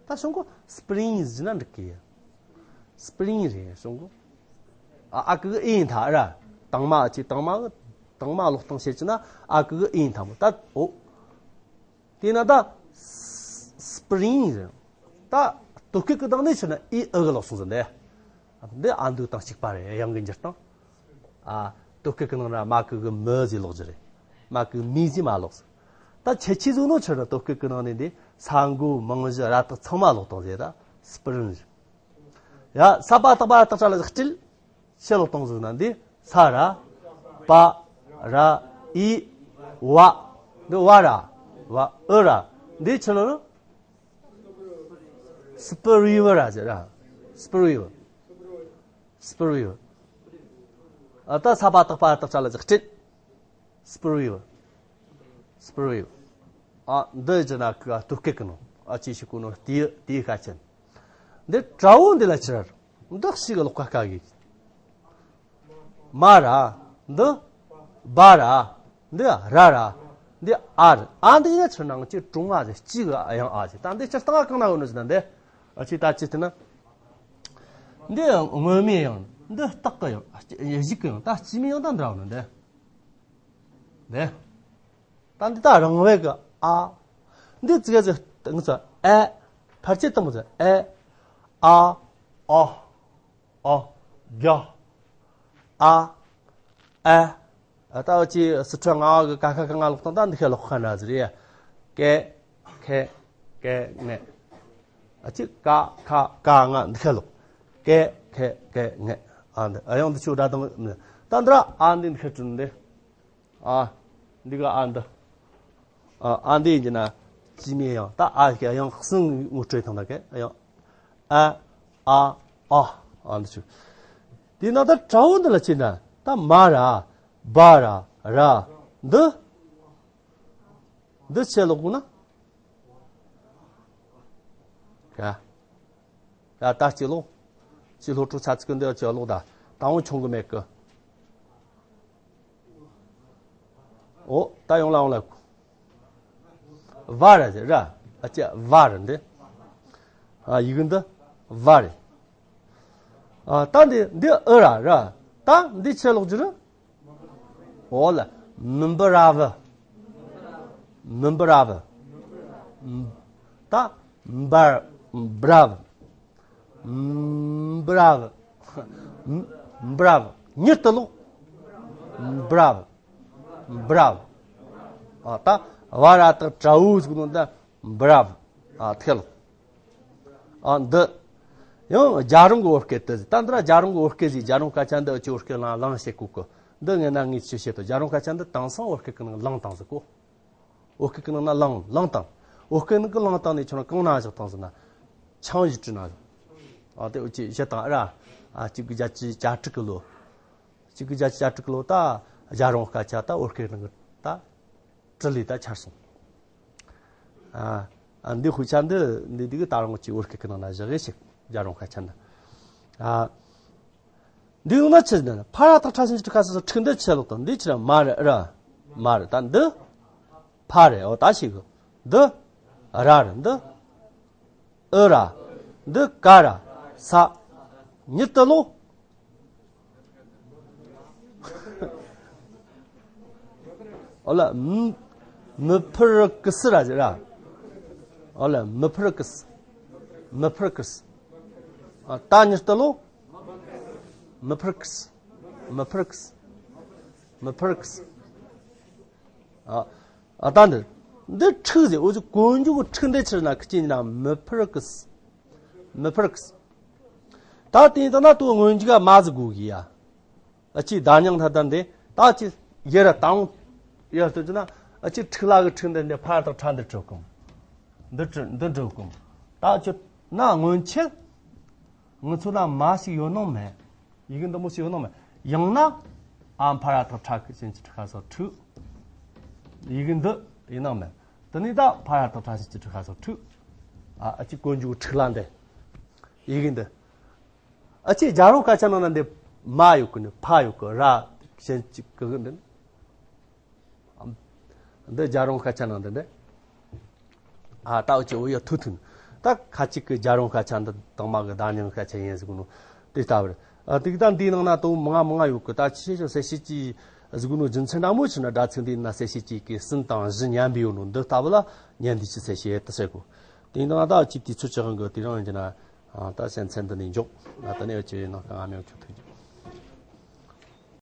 ད་གཞུང་གི་སི་པི་རིན་ཟེར་ན་འགྲིག་གི། སི་པི་རིན་རེད་གཞུང་གི། ཨ་ཨ་གི་གི་ཨེ་ཡིན་ད་ར། དང་མ་ཅི་དང་མ་གི་དང་མ་ཀློག་སྟངས་བཤད་ཀྱི་ན་ཨ་གི་གི་ཨེ་ཡིན་ད་མོ། ད་འོ། དེས་ན་ད་སི་པི་རིན་རེད། ད་དོ་སྐད་ཀྱི་སྟེང་ནས་ཆི་ན་ཨི་ཨི་གི་ལོག་སོང་ཟེར་འདི། འདི་ཨ་མདོ་དང་གཅིག་པ་རེད། དབྱངས་ཀྱི་འགྱུར་སྟངས། ཨ་དོ་སྐད་ཀྱི་ནང་ན་མ་གི་གི་མི་ཟེར་ལོག་རྒྱུ་རེད། མ་གི་མི་ཟེར་མ་ལོག་ཟེར། ད་ ད་ཁྱད་ཆོས་ཟིག་ནོ་ཆི་རེད། དོ་སྐད་གི་ནང་ནས་འདི་ས་མགོ་མིང་གཞི་ར་བཏགས་ཚང་མ་ལོག་བཏང་ཟེར། ད་སྤུ་རིན་ཟེར། ཡ། ས་པ་བཏགས་པ་ར་བཏགས་ཆ་ལ་ཟེར་སྤྲེལ། ཆི་ལོག་བཏང་ཟིག་ན་འདི་ས་ར་པ་ར་ཨི་བ། འདི་བ་ར་བ་ཨི་ར། འདི་ཆི་ལོ། སྤུ་རི་བ་ར་ཟེར་ར། སྤུ་རི་བ། སྤུ་རི་བ། ཨ། ད་ས་པ་བཏགས་པ་ར་བཏགས་ཆ་ལ་ཟེར་སྤྲེལ། སྤུ་རི་བ། སྤུ་རི་བ། ཨ། འདི་ཅི་ན་གི་དོ་སྐད་གི་ནང་ཨ་ཅི་ཞིག་གོ་ནོ་དེའི་དེའི་ཤ་ཆེན། འདི་དྲ་བོ་འདི་ལ་ཆི་ར། འདི་ཞིག་གི་ལོག་ཁ་ཁ་གི། མ་ར། འདི་བ་ར། འདི་ར་ར། འདི་ཨ་ར། ཨ་འདི་ཡིན་ན་ཆི་ནང་ཅི་ཀྲུང་ཨ་ཟེར། གཅིག་གི་ཨ་ཡང་ཨ་ཟེར། ད་འདི་སྤྱིར་བཏང་གང་ན་ཡོད་ནི་ཟེར་ན་འདི། ཨ་ཅི་ད་ཅི་དེ་ན། འདི་སྔོན་མའི་ཡང་། འདི་རྟགས་ཀྱི་ཡང་། གཞུག་གི་ཡང་། ད་སྐྱེས་མའི་ཡང་ད་འདྲ་བ་ནི་འདི། འདི། ད་འདི་ད་རང་བས་ཀྱི་ཨ། འདི་ཙི་ག་ཙི་ང་ཚོ་ཨེ། ཕལ་ཆེར་དང་པོ་ཚོ་ཨེ། ཨ། ཨོ། ཨོ། རྒྱ། ཨ། ཨེ། ད་འུ་ཅི་སི་ཁྲོན་རྔ་བ་གི་ཀ་ཁ་ག་ང་ལོག་དང་། ད་འདི་ཁའི་ལོག་ཁ་འདྲ་ཟིག་རེད། ཀེ། ཁེ། ཀེ། ངེ། ཨ་ཅི་ཀ་ཁ་ག་ང་འདི་ཁའི་ལོག་ཀེ། ཁེ། ཀེ། ངེ། ཨ་འདི་ཨ་ཡང་འདི་ཆུ་འདྲ་དང་། ད་འདི་ར་ཨ་འདི་འདི་ཁའི་དྲུང་འདི། ཨ། འདི་ག་ཨ་འདི། ཨ། ཨ་འདི་ཡིན་གྱི་ན་སྐྱེས་མའི་ཡང་། ད་ཨ་གི་ཡང་གསུམ་ངོ་སྤྲོད་དང་། ད་གི་ཡང་ཨ། ཨ། ཨ། ཨ་འདི་ཆུ། དེ་ན་ད་དྲ་བོ་འདི་ལ་ཕྱིན་ན་ད་མ་ར། བ་ར། ར། འདི། འདི་ཆི་ལོག་གོ་ན། ཡ། ཡ། ད་ཅི་ལོག་ཅི་ལོག་ཀྲུ་ཚ་ཚི་ཀི་འདི་ཅི་ལོག་ད་དང་བོ་ཆུང་གི་མེད་གི། འོ། ད་ཡོང་ལ་ཡོང་ལ། བ་ར་ཟེར་ར། ཨ་ཅི་བ་ར་འདི། ཨ། ཡི་གེ་འདི་བ་རེད། ཨ། ད་འདི་འདི་ཨི་ར་ར། ད་འདི་ཆི་ལོག་རྒྱུ་རེད། འོ་ལ། མི་འབུ་ར་བུ། མི་འབུ་ར་བུ། ད་འབར། འབྲ་བུ། འབྲ་བུ། འབྲ་བུ། མྱུར་དུ་ལོག་འབྲ་བུ། འབྲ་བུ། ཨ། ད་བ་ར་བཏགས་བྲ་བོ་ཟེར་གོ་ནོ་ད་འབྲ་བུ། ཨ། ཐལ། ཨ། འདི་ཡང་རྒྱ་རོང་གི་བོད་སྐད་དུ། ད་འདི་ར་རྒྱ་རོང་གི་བོད་སྐད་ཟིག་རྒྱ་རོང་སྐད་ཆ་འདི་འུ་ཅི་བོད་སྐད་ནང་བླངས་བྱེད་གོ་གི། འདི་ངས་ན་ངས་ཆི་བཤད་དོ། རྒྱ་རོང་སྐད་ཆ་འདི་དེང་སང་བོད་སྐད་ཀྱི་ནང་བླངས་བཏང་ཟེར་གོ། བོད་སྐད་ཀྱི་ནང་ན་བླངས། བླངས་བཏང་། བོད་སྐད་ནང་གི་བླངས་བཏང་ནས་ཁྱོད་རང་གང་ན་བཞག་བཏང་ཟེར་ན། ཆང་བཞིན་བྲིས་ན་བཞག་ཨ། དེ་འུ་ཅི་བཤད་བཏང་ཨ་ར། ཨ། གཅིག་དགུ་བརྒྱད་ཅུ་གྱ་དྲུག་གི་ལོ། གཅིག་དགུ་བརྒྱད་ཅུ་གྱ་དྲུག་གི་ལོ་ད་རྒྱ་རོང་སྐད་ཆ་ད་བོད་སྐད་ནང་གི་ད་དྲིལ་ལས་ད་ཆར་སོང་། ཨ། ཨ། འདི་དཔེ་ཆ་འདི་འདི་འདི་གི་ད་རུང་ཅིག་བོད་སྐད་ཀྱི་ནང་ན་བཞག་གི་ཞིག་རྒྱ་རོང་སྐད་ཆ་འདི། ཨ། འདི་ཡོང་ན་ཆི་ཟེར་ན། ཕ་ར་བཏགས་ཕྲ་ཞབས་ཀྱུ་དྲུག་ཁ་སོ་སོ་འཁྲུག་འདི་ཆི་ལོག་དང་། འདི་ཆི་ར། མ་ར་ར། མ་ར། ད་འདི་ཕ་རེད། འོ་ད་ཞིག་འདི་ར་རེད། འདི་ཨི་ར། འདི་ཀ་ར། ས། མྱུར་དུ་ལོག་འོ་ལ། མི་མི་ཕི་རི་ཀི་སི་ར་ཟེར་ར། འོ་ལ། མི་ཕི་རི་ཀི་སི། མི་ཕི་རི་ཀི་སི། ཨ། ད་མྱུར་དུ་ལོག་མི་ཕི་རི་ཀི་སི། མི་ཕི་རི་ཀི་སི། མི་ཕི་རི་ཀི་སི། ཨ། ཨ། ད་འདི་འདི་འཁྲུག་ཟེར། འུ་ཅི་གོ་མཇུག་འཁྲུག་འདི་ཆི་ན་ཁི་ཅི་ན། མི་ཕི་རི་ཀི་སི། མི་ཕི་རི་ཀི་སི། ད་དེ་ཡིན་ད་ན་དུ་སྔོན་འཇུག་ག་མ་ཟིག་དགོས་གི་ཡ། ཨ་ཅི་ད་ཉང་ཐ་ད་འདི་ད་ཅི་ཡེ་ར་དང་ཡ་སྟོན་ཅི་ན། ཨ་ཅི་འཁྲུག་ལ་གི་འཁྲུག་འདི་འདི་ཕ་ར་བཏགས་ཕྲ་འདི་འགྲུབ་གམ། འདི་འགྲུབ་འདི་འགྲུབ་གམ། ད་ཅི་ན་སྔོན་ཆད་ང་ཚོ་ན་མ་ཞིག་ཡོད་ནོ་མེད། ཡི་གེ་འདི་མོ་ཞིག་ཡོད་ནོ་མེད། ཡང་ན་ཨ་ཕ་ར་བཏགས་ཕྲ་ཞབས་ཀྱུ་དྲུག་ཁ་སོ་འཁྲུག་ཡི་གེ་འདི་ཡིན་ནོ་མེད། དེ་ནས་ད་ཕ་ར་བཏགས་ཕྲ་ཞབས་ཀྱུ་དྲུག་ཁ་སོ་འཁྲུག་ཨ། ཨ་ཅི་གོ་མཇུག་འཁྲུག་ལ་འདི་ཡི་གེ་འདི། ཨ་ཅི་རྒྱ་རོང་སྐད་ཆ་ནང་ན་འདི་མ་ཡོད་གི་ནི། ཕ་ཡོད་གི། ར་ཞབས་ཀྱུ་གི་འདི། འདི་རྒྱ་རོང་སྐད་ཆ་ནང་འདི་འདི། ཨ། ད་འུ་ཅི་འུ་ཡ་ཐུ་ཐུན། ད་ཁ་ཅིག་གི་རྒྱ་རོང་སྐད་ཆ་འདི་དང་མ་གི་ད་ཉང་སྐད་ཆ་ཡིན་ཟེར་གོ་ནོ་དེ་ལྟ་བུར། ཨ། དེ་གི་ད་འདིའི་ནང་ན་དུ་མང་ང་མང་ང་ཡོད་གི། ད་ཆེ་ཆེ་གསལ་བཤད་ཅིག་ཟེར་གོ་ནོ། རྒྱུ་མཚན་འདྲ་མོ་ཆི་ན་སྒྲ་ཚིག་འདིའི་ནང་གསལ་བཤད་ཅིག་གི་གསུམ་དང་བཞི་མཉམ་པའི་ཡོད་ནོ་འདི་ལྟ་བུ་ལ་ཉན་འདི་ཅི་གསལ་བཤད་དུ་ཟེར་གོ། དེ་ནང་ད་ཅིག་དུས་ཚོད་ཅི་གང་གི་དེ་རང་ཡིན་གྱི་ན། ཨ། ད་སེམས་ཚན་འདི་ནས་འཇོག་ད་ནས་ཅི་ཡིན་ནང་གང་ང་མེད་ཆོག་ཐུག་འཇོག